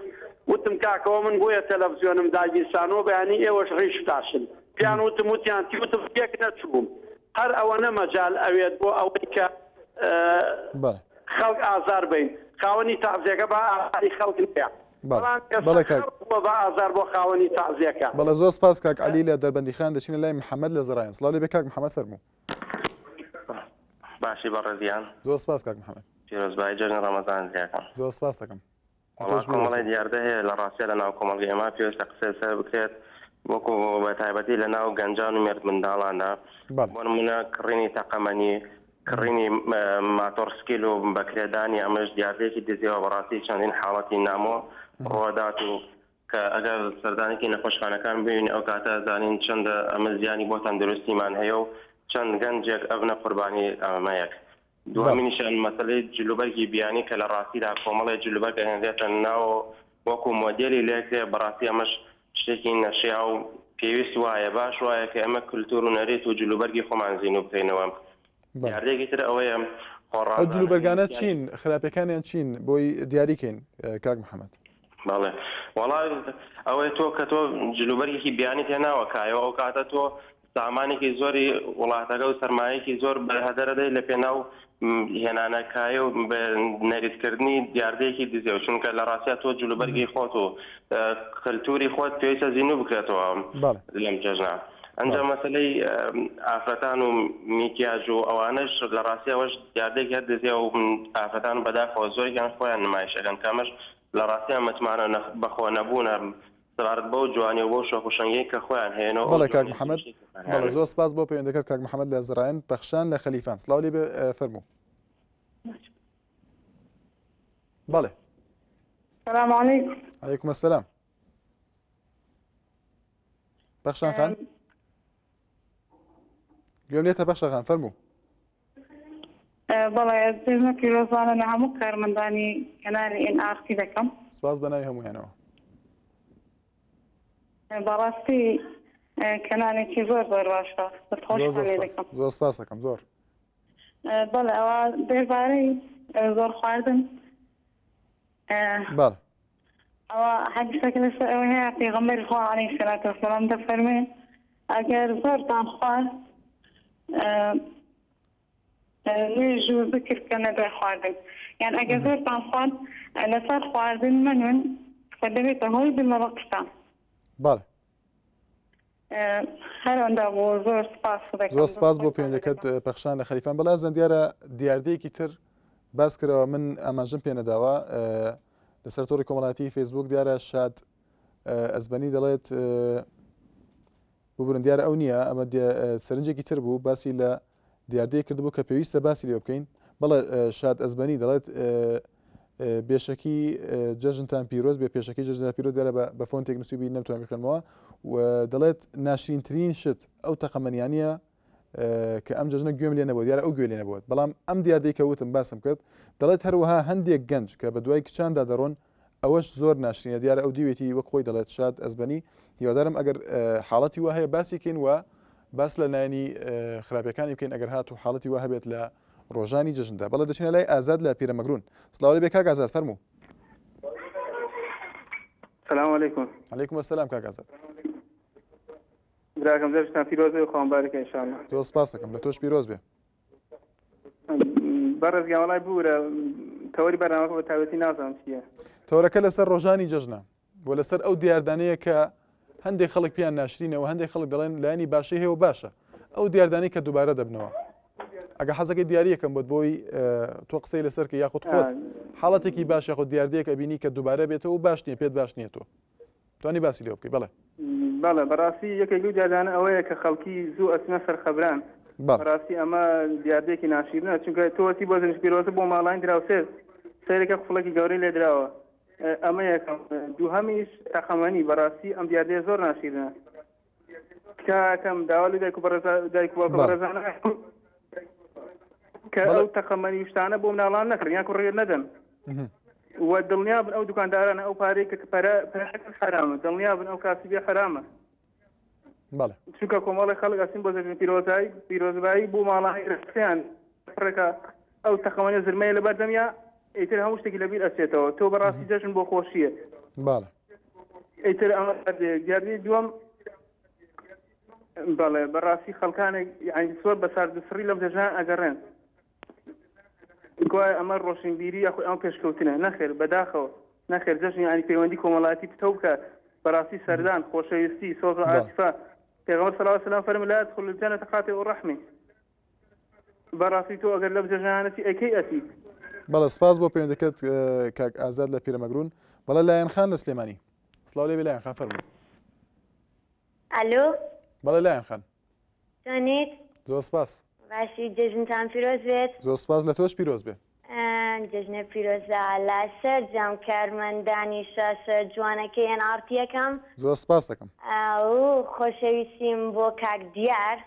وتم کاکەوە من بۆیە تەلەفزیۆنم داگیرسانەوە بەیانی ئێوەش ڕیش بتاشن پێیان وتم وتیان چی وتم تێک نەچووم هەر ئەوەنە مەجال ئەوێت بۆ ئەوەی کە خەڵک ئازار بین خاوەنی تەعزیەکە با ئازاری خەڵک نەیە بەڵام بەڵێ کاک بووە بە ئازار بۆ خاوەنی تەعزیەکە. بەڵێ زۆر سپاس کاک عەلی لە دەربەندیخان دەچینە لای محەمەد لە زەڕایەن سڵاو لێ بێ کاک محەمەد فەرموو. باشی بەڕێزیان. زۆر سپاس کاک محەمەد. پیرۆزبایی جەژنی ڕەمەزانت لێکەم. زۆر سپاست دەکەم. وەڵا کۆمەڵێ دیاردە هەیە لە ڕاستیا لە ناو کۆمەڵگەی ئێمە پێویستە قسەی لەسەر بکرێت وەکو بە تایبەتی لە ناو گەنجان و مێردمنداڵاندا بۆ نمونە کڕینی تەقەمەنی کڕینی ماتۆڕسکیل و بەکرێدانی ئەمەش دیاردەیەکی دزیەوە بەڕاستی چەندین حاڵەتی نامۆ ڕوەدات و کە ئەگەر سەردانێکی نەخۆشخانەکان ببین ئەو کاتە زانین چەندە ئەمە زیانی بۆ تەندروستیمان هەیە و چەند گەنجێک ئەبنە قوربانی ئەمەیەک دووەمینیشیان مەسەلەی جلوبەرگی بیانی کە لە ڕاستیدا کۆمەڵێ جلوبەرگ ئەهێنرێتە ناو وەکو مۆدێلی لێکرێ بەڕاستی ئەمەش شتێکی نەشیاو پێویست وایە باش وایە کە ئێمە کلتور و نەریت و جلوبەرگی خۆمان زینوو بکەینەوە دیاردەیەکی تر ئەوەیە ئەو جلوبەرگانە چین خراپەکانیان چین بۆی دیاریکەین کاک محەممەد بەڵێ وەڵا ئەوەی تۆ کە تۆ جلوبەرگێکی بیانیت هێناوە کایەوە ئەو کاتە تۆ سامانێکی زۆری وڵاتەکە و سەرمایەکی زۆر بەهەدەرە دەی لە پێناو هێنانە کایە و بە نەریتکردنی دیاردەیەکی دزێو چونکە لە ڕاستیا تۆ جلوبەرگی خۆت و کەلتوری خۆت پێویستە زیندوو بکرێتەوە لەم جەژنە ئەنجا مەسەلەی ئافرەتان و میکیاج و ئەوانەش لە ڕاستیا ئەوەش دیاردەیەکی هەر دزێو ئافرەتان بەداخەوە زۆرێکیان خۆیان نمایش ئەکەن کە ئەمەش لە ڕاستیا متمانە بەخۆ نەبوونە سەبارەت بەو جوانی و بەو شۆخ و شەنگیەی کە خۆیان هەیەن و ئەو بەڵێ کاک جوانی محەمەد سروشتیەی کە خۆیان بەڵێ هەیانە. زۆر سپاس بۆ پەیوەندەکەت کاک محەمەد لە زڕایەن پەخشان لە خەلیفان سڵاو لێ بێ فەرموو. بەڵێ. سلام علیکم. علیکم السلام. پەخشان خان گوێم لێتە پەخشان خان فەرموو. بەڵێ جەژنە پیرۆزانە لە هەموو کارمەندانی کەنالی ئێن ئاڕ تی دەکەم. سپاس بە ناوی هەموویانەوە. بەڕاستی کەنالێکی زۆر زۆر باشە دەستخۆشتان لێ دەکەم. زۆر سپاس دەکەم زۆر. بەڵێ ئەوە دەربارەی زۆر خواردن بەڵێ. ئەوە حەدیسەکە لەسەر ئەوە هەیە پێغەمبەری خوا عەلەیهی سەلات وەسەلام دەفەرموێ ئەگەر زۆرتان خوارد نوێژ و زکر بکەن لە دوای خواردن یان ئەگەر زۆرتان خوارد لەسەر خواردن مەنون کە دەبێتە هۆی دڵەڕەقتان. بەڵێ. هەر ئەوەندە بوو زۆر سپاس دەکەم. زۆر سپاس بۆ پەیوەندەکەت پەخشان لە خەلیفان بەڵێ ئازیزان دیارە دیاردەیەکی تر باس کراوە من ئاماژەم پێ نەداوە لەسەر تۆڕی کۆمەڵایەتی فەیسبوک دیارە شاد. ئەزبەنی دەڵێت ببورن دیارە ئەو نییە ئەمە سەرنجێکی تر بوو باسی لە دیاردەیەک کردبوو کە پێویستە باسی لێ بکەین بەڵێ شاد ئەزبەنی دەڵێت بێشەکی جەژنتان پیرۆز بێ پێشەکی جەژنتان پیرۆز دیارە بە فۆنتێک نووسیبی نەمتوان بخوێنمەوە و دەڵێت ناشرینترین شت ئەو تەقەمەنیانە کە ئەم جەژنە گوێم لێ نەبوو دیارە ئەو گوێ لێ نەبووە بەڵام ئەم دیاردەی کە وتم باسم کرد دەڵێت هەروەها هەندێک گەنج کە بە دوای کچاندا دەڕۆن ئەوەش زۆر ناشرینە دیارە ئەو دیوێتی وەک خۆی دەڵێت شاد ئەزبەنی هیوادارم ئەگەر حاڵەتی وا هەیە باسی کەین و باس لە لایەنی خراپەکانی بکەین ئەگەر هات و حاڵەتی وا هەبێت لە ڕۆژانی جەژندا بەڵێ دەچینە لای ئازاد لە پیرەمەگرون سڵاو لێ بێ کاک ئازاد فەرموو سلام علیکم علیکم السلام کاک ئازاد براکەم جەژنتان پیرۆز بێ خوا مبارەکە ان شاء الله زۆر سپاس دەکەم لە تۆش پیرۆز بێ بەڕێز گیان وەڵای بورە تەوەری بەرنامەکە بە تایبەتی نازانم چییە. تەوەرەکە لەسەر ڕۆژانی جەژنە و لەسەر ئەو دیاردانەیە کە هەندێک خەڵک پێیان ناشرینە و هەندێک خەڵک دەڵێن لایەنی باشی هەیە و باشە ئەو دیاردانەی کە دووبارە دەبنەوە ئەگە حەزەکەی دیاریەکەم بۆت بۆی تۆ قسەی لەسەر کە یاخود خۆت حاڵەتێکی باش یاخود دیاردەیەک ئەبینی کە دووبارە بێتەوە و باش نییە پێت باش نییە تۆ توانی باسی لێوە بکەی بەڵێ. بەڵێ بەڕاستی یەکێک لەو دیاردانە ئەوەیە کە خەڵکی زوو ئەچنە سەر خەبران بەڕاستی ئەمە دیاردەیەکی ناشیرنە چونکە تۆ ئەچی بۆ زنج پیرۆزە بۆ ماڵانی دراوسێت سەیرەکە قفڵێکی گەورەی لێدراوە ئەمە یەکەم دووهەمیش تەقەمەنی بەڕاستی ئەم دیاردەیە زۆر ناشیرنە تکاکەم داوا لە دایک و بەڕێزا دایک و باوکە بەڕێزانە کە ئەو تەقەمەنی و شتانە بۆ مناڵان نەکڕن یان کوڕێ نەدەن و دڵنیا بن ئەو دوکاندارانە ئەو پارەی کە پەرە پەرەکەن حەرامە دڵنیا بن ئەو کاسبیە حەرامە بەڵێ چونکە کۆمەڵی خەڵک ئەچن بۆ جەژن پیرۆزایی پیرۆزبایی بۆ ماڵانی رەسیان پڕێکە ئەو تەقەمەنی زرمەیە لەبەر دەمیا ئیتر هەموو شتێکی لەبیر ئەچێتەوە تۆ بەڕاستی جەژن بۆ خۆشیە بەڵێ ئیتر ئەمە دیاردەی دووەم بەڵێ بەڕاستی خەڵکانێک یعنی زۆر بە ساردوسڕی لەم جەژنان ئەگەڕێن گوایە ئەمە ڕۆشنبیری یاخود ئەم پێشکەوتنە نەخێر بەداخەوە نەخێر جەژن یعنی پەیوەندی کۆمەڵایەتی پتەو بکە بەڕاستی سەردان خۆشەویستی سۆز و عاتیفە پێغەمبەر صلی الله علیه و سلم فەرمی لا يدخل الجنة قاطع الرحم بەڕاستی تۆ ئەگەر لەم جەژنانە چی ئەکەی ئەچیت. بەڵێ سپاس بۆ پەیوەندەکەت کاک ئازاد لە پیرەمەگرون. بەڵێ لایەن خان لە سلێمانی. سڵاو لێبێ لایەن خان فەرموو. ئەلۆ. بەڵێ لایەن خان. چۆنیت؟ زۆر سپاس. باشی جەژنتان پیرۆز بێت. زۆر سپاس لە تۆش پیرۆز بێ. جەژنە پیرۆزە لە سەرجەم کارمەندانی شاشە جوانەکەی ئێن ئاڕ تی ئەکەم. زۆر سپاس دەکەم. و خۆشەویستیم بۆ کاک دیار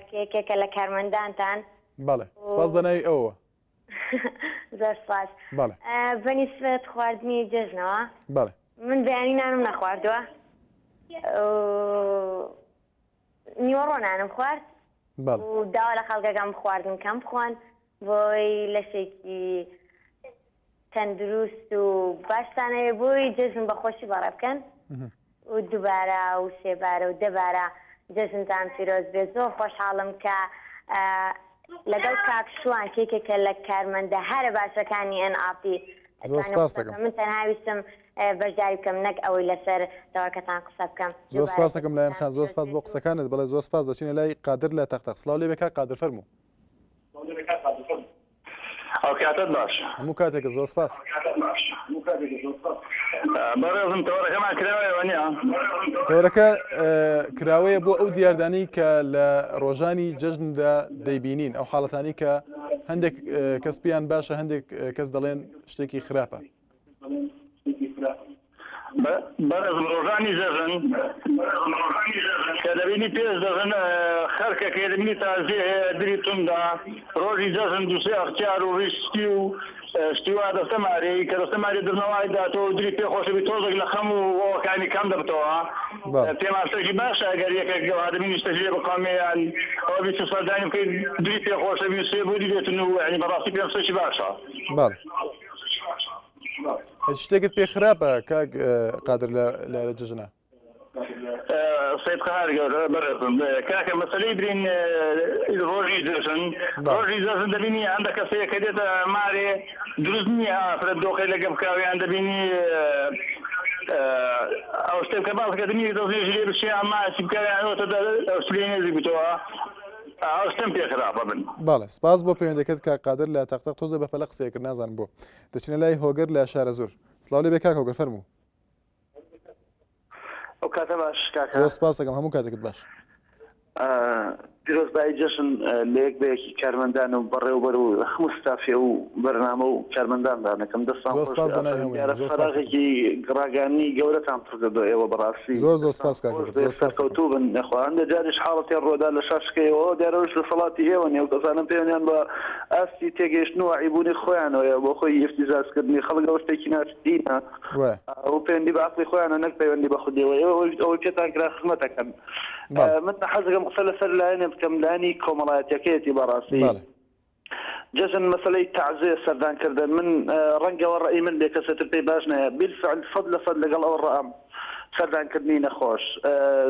کە یەکێکە لە کارمەندانتان. بەڵێ سپاس بە ناوی ئەوەوە. زۆر سپاس. بەڵێ. بە نیسبەت خواردنی جەژنەوە. بەڵێ. من بەیانی نانم نەخواردووە. نیوەڕۆ نانم خوارد. بەڵێ. و داوا لە خەڵکەکەم خواردن کەم بخۆن بۆی لەشێکی تەندروست و باشتان هەبێ بۆی جەژن بە خۆشی بەڕێ بکەن و دووبارە و سێبارە و دەبارە جەژنتان پیرۆز بێت زۆر خۆشحاڵم کە لەگەڵ کاک شوان کە یەکێکە لە کارمەندە هەرە باشەکانی ئێن ئاڕ تی زۆر سپاس دەکەم. من تەنها ویستم بەشداری بکەم نەک ئەوەی لەسەر تەوەرەکەتان قسە بکەم. زۆر سپاس دەکەم لایەن خان زۆر سپاس بۆ قسەکانت بەڵێ زۆر سپاس دەچینە لای قادر لە تەق تەق سڵاو لێ بێ کاک قادر فەرموو. ئەو کاتەت باش. هەموو کاتێکت زۆر سپاس. بەڕێزم تەوەرەکەمان کراوەیە وەنیە؟ تەوەرەکە کراوەیە بۆ ئەو دیاردانەی کە لە ڕۆژانی جەژندا دەیبینین ئەو حاڵەتانی کە هەندێک کەس پێیان باشە هەندێک کەس دەڵێن شتێکی خراپە. بەڕێزم ڕۆژانی جەژن کە دەبینی پێش جەژن خەرکەکەی دەبینی تازیە هەیە دری توندا ڕۆژی جەژن دوسێ ئەختیار و ڕیش سپی و شتی وا دەستە مارەی کە دەستە ماری دڵنەوای داتەوە و دری پێ خۆشەبی تۆزێک لە خەم و ئەوەکانی کەم دەبتەوە پێمان شتێکی باشە ئەگەر یەکێک ئەوها دەبینی شتێکی لێ بقەومێ یان ئەوە بیت سەردانی بکەیت دری پێ خۆشەبی و سێبوری بێتن و یعنی بەڕاستی پێم شتێکی باشە. بەڵێ. هیچ شتێکت پێ خراپە کاک قادر لە جەژنە؟ سید قەهار گەورە بەڕێزم کاکە مەسەلەی برین ڕۆژی جەژن ڕۆژی جەژن دەبینی هەندە کەسەیە کە دێتە مارێ دروست نییە ئافرەت دۆخی لەگە بکاویان دەبینی ئەو شتێک کە باس کردنی دەستنوێژی لێ بچێ ئەما چی بکەویان ئەو شتێ نزیک بتەوە ئەو شتم پێ خراپە بن. بەڵێ سپاس بۆ پەیوەندەکەت کاک قادر لە تەق تەق تۆزێ بەپەلە قسەیە کرد نازانم بۆ. دەچینە لای هۆگر لە شارەزوور. سڵاو لێ بێ کاک هۆگر فەرموو. ئەو کاتە باش کاکە. زۆر سپاس دەکەم هەموو کاتێکت باش. پیرۆزبایی جەژن لە یەک بە یەکی کارمەندان و بەڕێوبەر و هەموو ستافی ئەو بەرنامە و کارمەنداندان دەکەم دەستان زۆر خۆش سپاس بێ بە ناوی ئافەرین هەموویان دیارە زۆر سپاس دەکەم. فەراغێکی ڕاگەیاندنی گەورەتان پڕ کردووە ئێوە بەڕاستی زۆر زۆر دەستان سپاس کاک خۆش هۆگر بێ زۆر سپاس دەکەم. سەرکەوتوو بن یەخوا هەندێ جاریش حاڵەتێ ڕووەدا لە شاشەکەی ئێوەوە دیارە ئەویش دەسەڵاتی ئێوە نیە و کەسانە پەیوەندیان بە ئاستی تێگەیشتن و وەعیبوونی خۆیانەوەیە بۆ خۆی ئیفتیزاز کردنی خەڵک ئەوە شتێکی ناشرینە وایە. ئەو پەیوەندی بە عەقڵی خۆیانە نەک پەیوەندی بە خودیەوە ئێوە ئەوەی پێتان کرا خزمەتەکەن من حەزەکەم قسە لەسەر لایەنێ بکەم لایەنی کۆمەڵایەتیەکەیەتی بەڕاستی جەژن مەسەلەی تەعزێ سەردان کردن من ڕەنگەوە ڕەئی من بێ کەسێتر پێی باش نایە بیلفعل سەد لە سەد لەگەڵ ئەو ڕەئم سەردانکردنی نەخۆش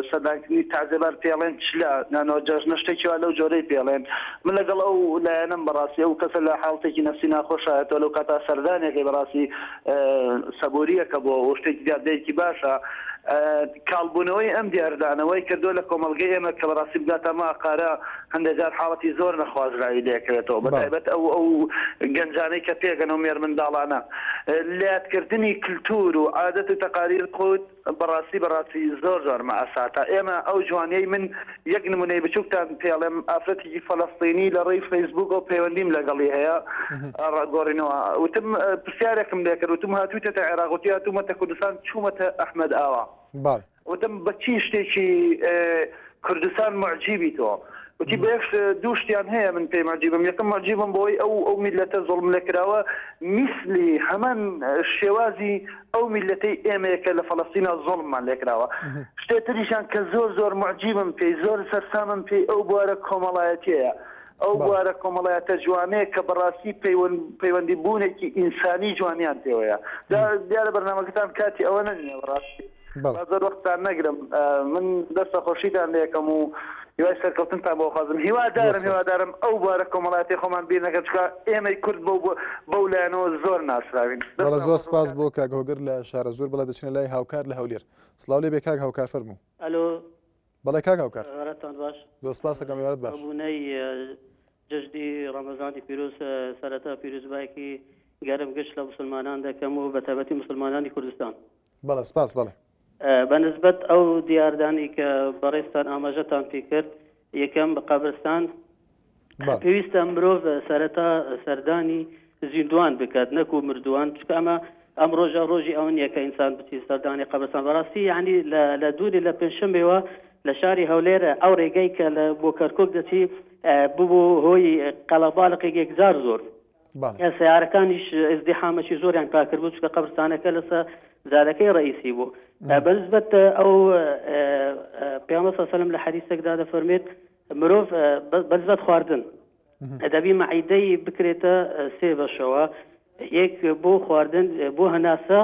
سەردانکردنی تەعزێبار پێڵێن چلە نانۆ جەژنە شتێکی وا لەو جۆرەی پێڵێن من لەگەڵ ئەو لایەنەم بەڕاستی ئەو کەسە لە حاڵتێکی نەفسی ناخۆشایەتەوە لەو کاتا سەردانێکەی بەڕاستی سەبوریەکە بۆ و شتێکی دیاردەیەکی باشە کاڵبوونەوەی ئەم دیاردانە وای کردووە لە کۆمەڵگەی ئێمە کە بەڕاستی بگاتە ئەم ئاقارە هەندێک جار حاڵەتی زۆر نەخوازراوی لێکەوێتەوە بە تایبەت ئەو ئەو گەنجانەی کە پێگەن و مێرمنداڵانە لەیادکردنی کلتور و عادەت و تەقالید خۆت بەڕاستی بەڕاستی زۆر زۆر مەئساتە ئێمە ئەو جوانیەی من یەک نمونەی بچوکتان پێڵێم ئافرەتێکی فەلەستینی لە ڕێی فەیسبوکەوە پەیوەندیم لەگەڵی هەیە ڕاگۆڕینەوە وتم پرسیارێکم لێکرد وتم هاتوویتەتە عێراق وتی هاتوومەتە کوردستان چوومەتە ئەحمەد ئاوا وتم بە چی شتێکی کوردستان موعجیبی تۆ وتی بە یەک دوو شتیان هەیە من پێی موعجیبم یەکەم موعجیبم بەوەی ئەو ئەو میللەتە زوڵملێکراوە میسلی هەمان شێوازی ئەو میللەتەی ئێمەیە کە لە فەلەستینا زوڵممان لێکراوە شتێ تریشان کە زۆر زۆر موعجیبم پێی زۆر سەرسامم پێی ئەو بوارە کۆمەڵایەتیەیە ئەو بوارە کۆمەڵایەتە جوانەیە کە بەڕاستی پەیوەندی بوونێکی ئینسانی جوانیان پێوەیە دیارە بەرنامەکەتان کاتی ئەوە نەنیە بەڕاستی با زۆر وەختتان نەگرم من دەستە خۆشیتان لێکەم و هیوای سەرکەوتنتان بۆ خوازم هیوادارم هیوادارم ئەو بوارە کۆمەڵایەتی خۆمان بیر نەکەن چونکە ئێمەی کورد بەو بەو لایەنەوە زۆر ناسراوین. بەڵێ زۆر سپاس بۆ کاک هۆگر لە شارەزوور بەڵێ دەچینە لای هاوکار لە هەولێر سڵاو لێ بێ کاک هاوکار فەرموو. ئەلۆ. بەڵێ کاک هاوکار. ئێوارەتان باش. زۆر سپاس دەکەم ئێوارەت باش. بە بوونەی جەژنی ڕەمەزانی پیرۆز سەرەتا پیرۆزبایەکی گەرم گشت لە موسڵمانان دەکەم و بەتایبەتی موسڵمانانی کوردستان. بەڵێ سپاس بەڵێ. بە نسبەت ئەو دیاردانەی کە بەڕێزتان ئاماژەتان پێ کرد، یەکەم قەبرستان، پێویستە مرۆڤ سەرەتا سەردانی زیندوان بکات نەکو مردووان، چونکە ئەمە ئەم ڕۆژە ڕۆژی ئەوە نییە کە ئینسان بچی سەردانی قەبرستان. بەڕاستی یعنی لە دووری لە پێنجشەممەوە لە شاری هەولێر ئەو ڕێگەی کە لە بۆ کەرکوک دەچی ببوو هۆی قەڵەباڵقێک یەکجار زۆر. سەیارەکانیش ئیزدیحامەکی زۆریان پا کردبوو چونکە قەبرستانەکە لەسە زارەکەی ڕئیسی بوو بەنسبەت ئەو پێغەمبەر صلی الله علیه وسلم لە حەدیثێکدا دەفەرمێت مرۆڤ بەنسبەت خواردن دەبی مەعیدەی بکرێتە سێ بەشەوە یەک بۆ خواردن بۆ هەناسە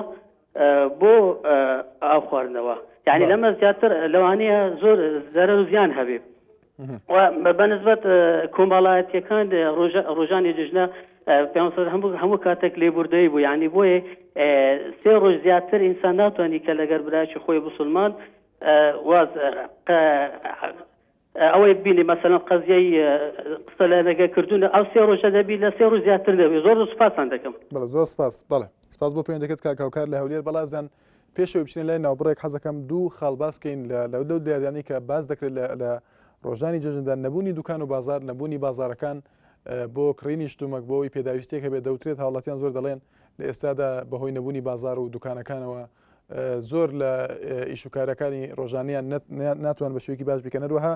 بۆ ئاو خواردنەوە یعنی لەمە زیاتر لەوانەیە زۆر زەرەر و زیان هەبێ بەنسبەت کۆمەڵایەتیەکان ڕۆژانی جژنە پێ هەموو هەموو کاتێک لێبوردەی بوو یعنی بۆیە سێ ڕۆژ زیاتر ئینسان ناتوانانی کە لەگەر برایکی خۆی مسلمان واز ئەوەی ببینی مەسەلەن قەزیەی قسە لە نەگە کردوون ئەو سێ ڕۆژە دەبی لە سێ ڕۆژ زیاتر دەبی زۆر زۆر سوپاستان دەکەم. بەڵێ زۆر سپاس بەڵێ سپاس بۆ پەیوەندەکەت کاک هاوکار لە هەولێر بەڵازان پێشەوەی بچینە لای ناوبڕێک حەزەکەم دوو خاڵ باس کەین لە لەو لەو دیاردانەی کە باس دەکرێت لە لە ڕۆژانی جەژندا نەبوونی دوکان و بازار نەبوونی بازارەکان بۆ کڕینی شتومەک بۆ ئەوەی پێداویستیەک هەبێت دەوترێت هاوڵاتیان زۆر دەڵێن لە ئێستادا بەهۆی نەبوونی بازار و دوکانەکانەوە زۆر لە ئیش و کارەکانی ڕۆژانیان ناتوان بە شێوەیەکی باش بیکەن هەروەها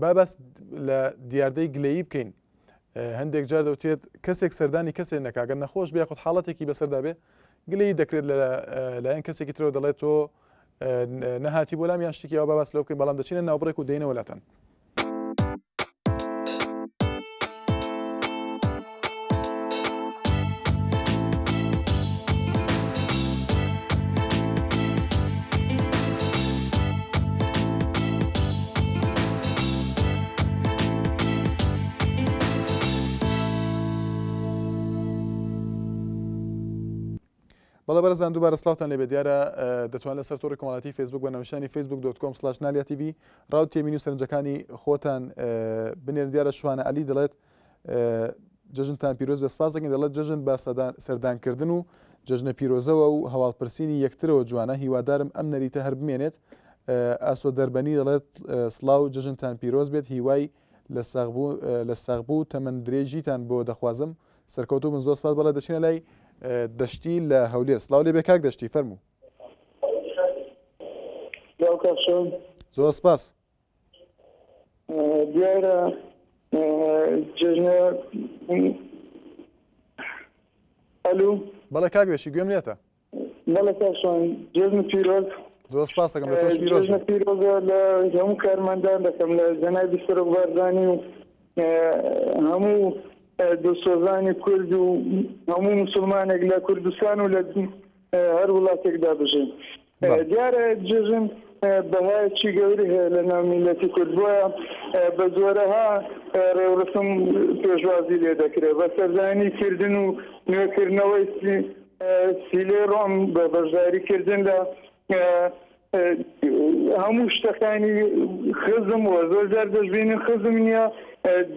با باس لە دیاردەی گلەیی بکەین هەندێک جار دەوترێت کەسێک سەردانی کەسێک نەکا گەر نەخۆش بێ خود حاڵەتێکی بەسەردا بێ گلەیی دەکرێت لە لایەن کەسێکی ترەوە دەڵێت تۆ نەهاتی بۆ لام یان شتێکی ئەوە با باس لەوە بکەین بەڵام دەچینە ناوبڕێک و دێینەوە لاتان. بەڵێ بەرزان دووبارە سڵاوتان لێبێ دیارە دەتوان لەسەر تۆڕی کۆمەڵاتی فەیسبوک بە ناونیشانی فەیسبوک dot com slash نالیا تیڤی ڕاو تێبینی و سەرنجەکانی خۆتان بنێرن دیارە شوانە عەلی دەڵێت جەژنتان پیرۆز بە سپاس دەکەین دەڵێت جەژن بە سەردانکردن و جەژنە پیرۆزەوە و هەواڵپرسینی یەکترەوە جوانە، هیوادارم ئەم نەریتە هەر بمێنێت. ئاسۆ دەربەنی دەڵێت، سڵاو، جەژنتان پیرۆز بێت، هیوای لە ساغبوو و تەمەن درێژیتان بۆ دەخوازم. سەرکەوتوو بن. زۆر سپاس. بەڵێ دەچینە لای دەشتی لە هەولێر. سڵاو لێ بێ کاک دەشتی، فەرموو. سڵاو کاک شۆن. زۆر سپاس. دیارە جەژنە ئەلو. بەڵێ کاک دەشتی گوێم لێتە. بەڵێ کاک شوان جەژن پیرۆز. زۆر سپاس دەکەم لە تۆش پیرۆز جەژنە پیرۆزە لە هەموو کارمەندان دەکەم لە جەنابی سەرۆک بارزانی و هەموو دڵسۆزانی کورد و هەموو موسڵمانێک لە کوردستان و لە هەر وڵاتێکدا بژین. دیارە جەژن بەهایەکی گەورەی هەیە لە ناو میللەتی کورد بۆیە بە جۆرەها ڕێوڕسم پێشوازی لێ دەکرێت بە سەردانی کردن و نوێکردنەوەی سیلەی ڕۆم بە بەشداری کردن لە هەموو شتەکانی خزم و زۆر جار دەشبینین خزم نییە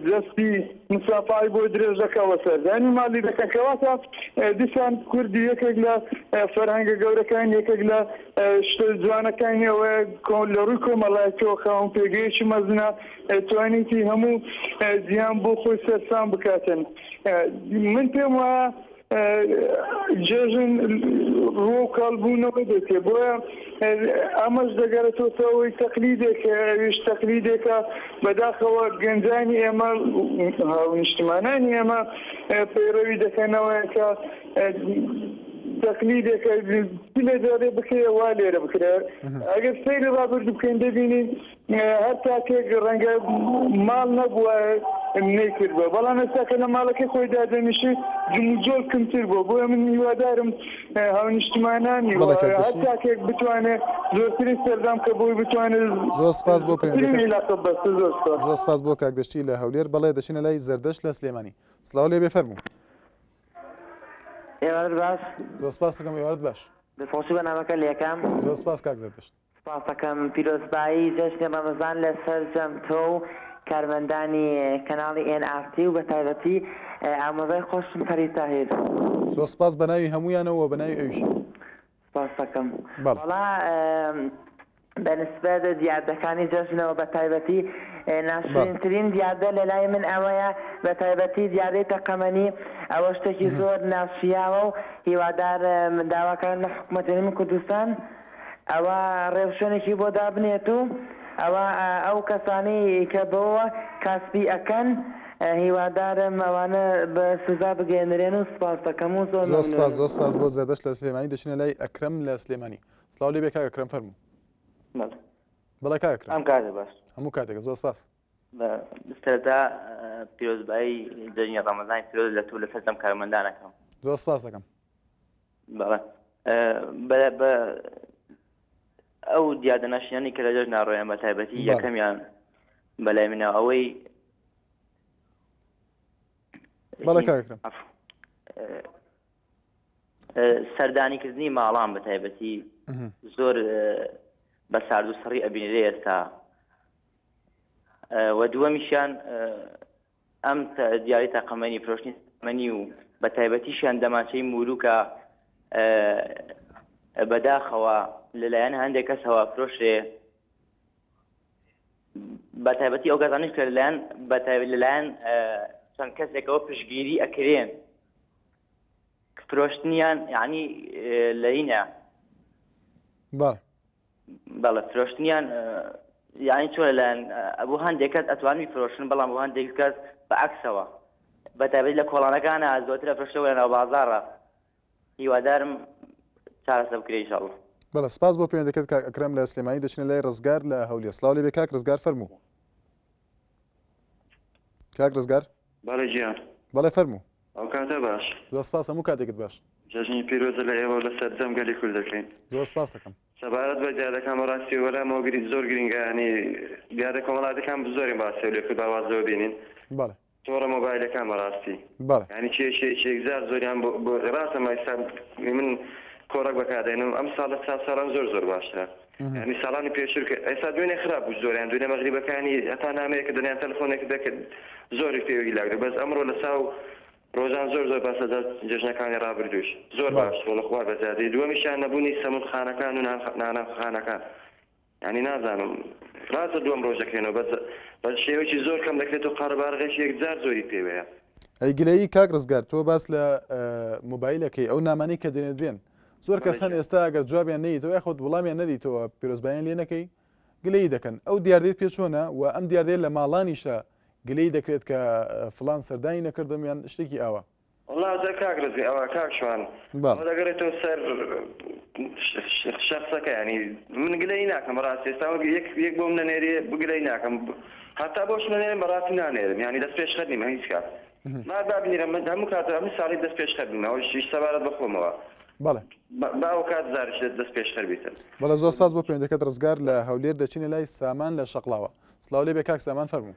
دەستی مسافای بۆ درێژ دەکا و سەردانی ماڵی دەکەن کەواتە دیسان کوردی یەکێک لە فەرهەنگە گەورەکان یەکێک لە شتە جوانەکانی ئەوەیە لە ڕووی کۆمەڵایەتیەوە خاوەن پێگەیەکی مەزنە توانیتی هەموو جیهان بۆ خۆی سەرسام بکاتن من پێم وایە جێژن ڕوو کاڵ بوونەوە دەچێ بۆیە ئەمەش دەگەڕێتەوە ئەوەی تەقلیدێک ئەویش تەقلیدێکە بەداخەوە گەنجانی ئێمە هاونیشتمانانی ئێمە پەیڕەوی دەکەنەوە کە تەقلیدێکە لێ دەرێ بکرێ وا لێرە بکرێ ئەگەر سەیری ڕابردوو بکەین دەبینین هەر تاکێک ڕەنگە ماڵ نەبووە نەیکردووە بەڵام ئێستا کە لە ماڵەکەی خۆی دادەنیشێت جموجۆڵ کەمتر بووە بۆیە من هیوادارم هاونیشتمانانی بەڵێ کاک هەر دەشتی. تاکێک بتوانێت زۆرترین سەردان بکە بۆی بتوانێت زۆر سپاس بۆ زۆرترین پەیوەندیەکەت. عیلاقە ببەستێت زۆر سپاس. زۆر سپاس بۆ کاک دەشتی لە هەولێر. بەڵێ دەچینە لای زەردەشت لە سلێمانی. سڵاو لێ بێ فەرموو. ئێوارەت باش. زۆر سپاس دەکەم ئێوارەت باش. دەستخۆشی بەرنامەکە لێکەم. زۆر سپاس کاک زەردەشت. سپاست دەکەم پیرۆزبایی جەژنی ڕەمەزان لە سەرجەم تۆ و کارمەندانی کەناڵی ئێن ئاڕ تی و بەتایبەتی ئامۆزای خۆشم پەری تاهیر. زۆر سپاس بەناوی هەموویانەوە و بەناوی ئەویشەوە. سپاست دەکەم. بەڵێ. وەڵا بە نسبەت دیاردەکانی جەژنەوە بە تایبەتی بەڵێ. ناشرینترین دیاردە لە لای من ئەوەیە بە تایبەتی دیاردەی تەقەمەنی ئەوە شتێکی زۆر ناشیاوە و هیوادارم داواکارم لە حکومەتی هەرێمی کوردستان ئەوا ڕێوشوێنێکی بۆ دابنێت و ئەوا ئەو کەسانەی کە بەوە کاسپی ئەکەن هیوادارم ئەوانە بە سزا بگەیەنرێن و سوپاس دەکەم و زۆر زۆر سپاس مەمنونم. زۆر سپاس بۆ زەردەشت لە سلێمانی دەچینە لای ئەکرەم لە سلێمانی سڵاو لێ بێ کاک ئەکرەم فەرموو. بەڵێ. بەڵێ کاک ئەکرەم. ئەم کاتە باش. هەموو کاتێکە زۆر سپاس. سەرەتا پیرۆزبایی جەژنی ڕەمەزانی پیرۆز لە تۆ لە سەرجەم کارمەندان ئەکەم. زۆر سپاس دەکەم. بەڵێ بە بە ئەو دیاردە ناشرینانەی کە لە جەژنا ڕۆیان بە تایبەتی بەڵێ. یەکەمیان بەلای منەوە ئەوەی بەڵێ کاک ئەکرەم. عەفو. سەردانیکردنی ماڵان بە تایبەتی زۆر بە سارد و سڕی ئەبینرێ ئێستا و دووەمیشیان ئەم دیاری تاقەمەنی فرۆشتنی تاقەمەنی و بە تایبەتیشیان دەمانچەی موروکە بەداخەوە لەلایەن هەندێک کەسەوە فرۆشرێ بە تایبەتی ئەو کەسانیش کە لەلایەن بە تایبەت لەلایەن چەند کەسێکەوە پشگیری ئەکرێن فرۆشتنیان یعنی لەینە بەڵێ بەڵێ فرۆشتنیان یانی چۆن لەلایەن بۆ هەندێک کەس ئەتوان بیفرۆشن بەڵام بۆ هەندێک کەس بە عەکسەوە بە تایبەتی لە کۆڵانەکانە زۆرتر ئەفرۆشەوە لە ناو بازاڕە هیوادارم چارەسەر بکرێ ئینشاڵڵا. بەڵێ سپاس بۆ پەیوەندەکەت کاک ئەکرەم لە سلێمانی دەچینە لای ڕزگار لە هەولێر سڵاو لێبێ کاک ڕزگار فەرموو کاک ڕزگار بەڵێ گیان. بەڵێ فەرموو. ئەو کاتە باش. زۆر سپاس هەموو کاتێکت باش. جەژنی پیرۆزە لە ئێوە و لە سەرجەم گەلی کورد دەکەین. زۆر سپاست دەکەم. سەبارەت بە دیاردەکان بەڕاستی وەلامەوە گرینگ زۆر گرینگە یانی دیاردە کۆمەڵاتیەکان زۆرین باسی لێ کرد با واز لەوە بینین. بەڵێ. تۆڕە مۆبایلەکان بەڕاستی بەڵێ. یانی کێشەیەکی یەکجار زۆریان بۆ بۆ ڕاستە مە ئێستا من کۆڕەک بەکاردێنم ئەم ساڵ لە چاو ساڵان زۆر زۆر باشترە یانی ساڵانی پێشتر کە ئێستا دوێنێ خراپ بوو زۆریان دوێنێ مەغریبەکانی هەتا نامەیەکە دەنیان تەلەفۆنێک دەکرد زۆری پێوی لاک بەس ئەمڕۆ لە چاو. ڕۆژان زۆر زۆر باسە جا جەژنەکانی ڕابردووش زۆر باشترە لە خوا بەزیادەی دووەمیشیان نەبوونی سەمون خانەکان و نان خانەکان یانی نازانم ڕاستە دووەم ڕۆژ دەکرێنەوە بەس بە شێوەیەکی زۆر کەم دەکرێت و قەرەباڵغێکی یەکجار زۆری پێوەیە. ئەی گلەیی کاک ڕزگار تۆ باس لە مۆبایلەکەی ئەو نامانەی کە دەنێردرێن زۆر کەس هەن ئێستا ئەگەر جوابیان نەیتەوە یاخود وڵامیان نەدیتەوە پیرۆزبایان لێ نەکەی گلەیی دەکەن ئەو دیاردەیت پێ چۆنە و ئەم دیاردەیە لە ماڵانیشە گلەیی دەکرێت کە فڵان سەردانی نەکردم یان شتێکی ئاوا. وەڵا جا کاک ڕزگار ئەوە کاک شوان ئەوە دەگەڕێتەوە سەر شەخسەکە ینی من گلەی ناکەم بەڕاستی ئێستا وەک یەک یەک بۆم نەنێرێ بگلەی ناکەم هەتا بۆش نەنێرم بەڕاستی نانێرم ینی دەست پێشخەر نیمە هیچ کات ما با بنێرم من هەموو کات هەموو ساڵی دەست پێشخەر بووم ئەوەش سەبارەت بە خۆمەوە بەڵێ با ئەو کات زارش دەست پێشخەر بیتن. بەڵێ زۆر سپاس بۆ پەیوەندەکەت ڕزگار لە هەولێر دەچینە لای سامان لە شەقڵاوە سڵاو لێ بێ کاک سامان فەرموو.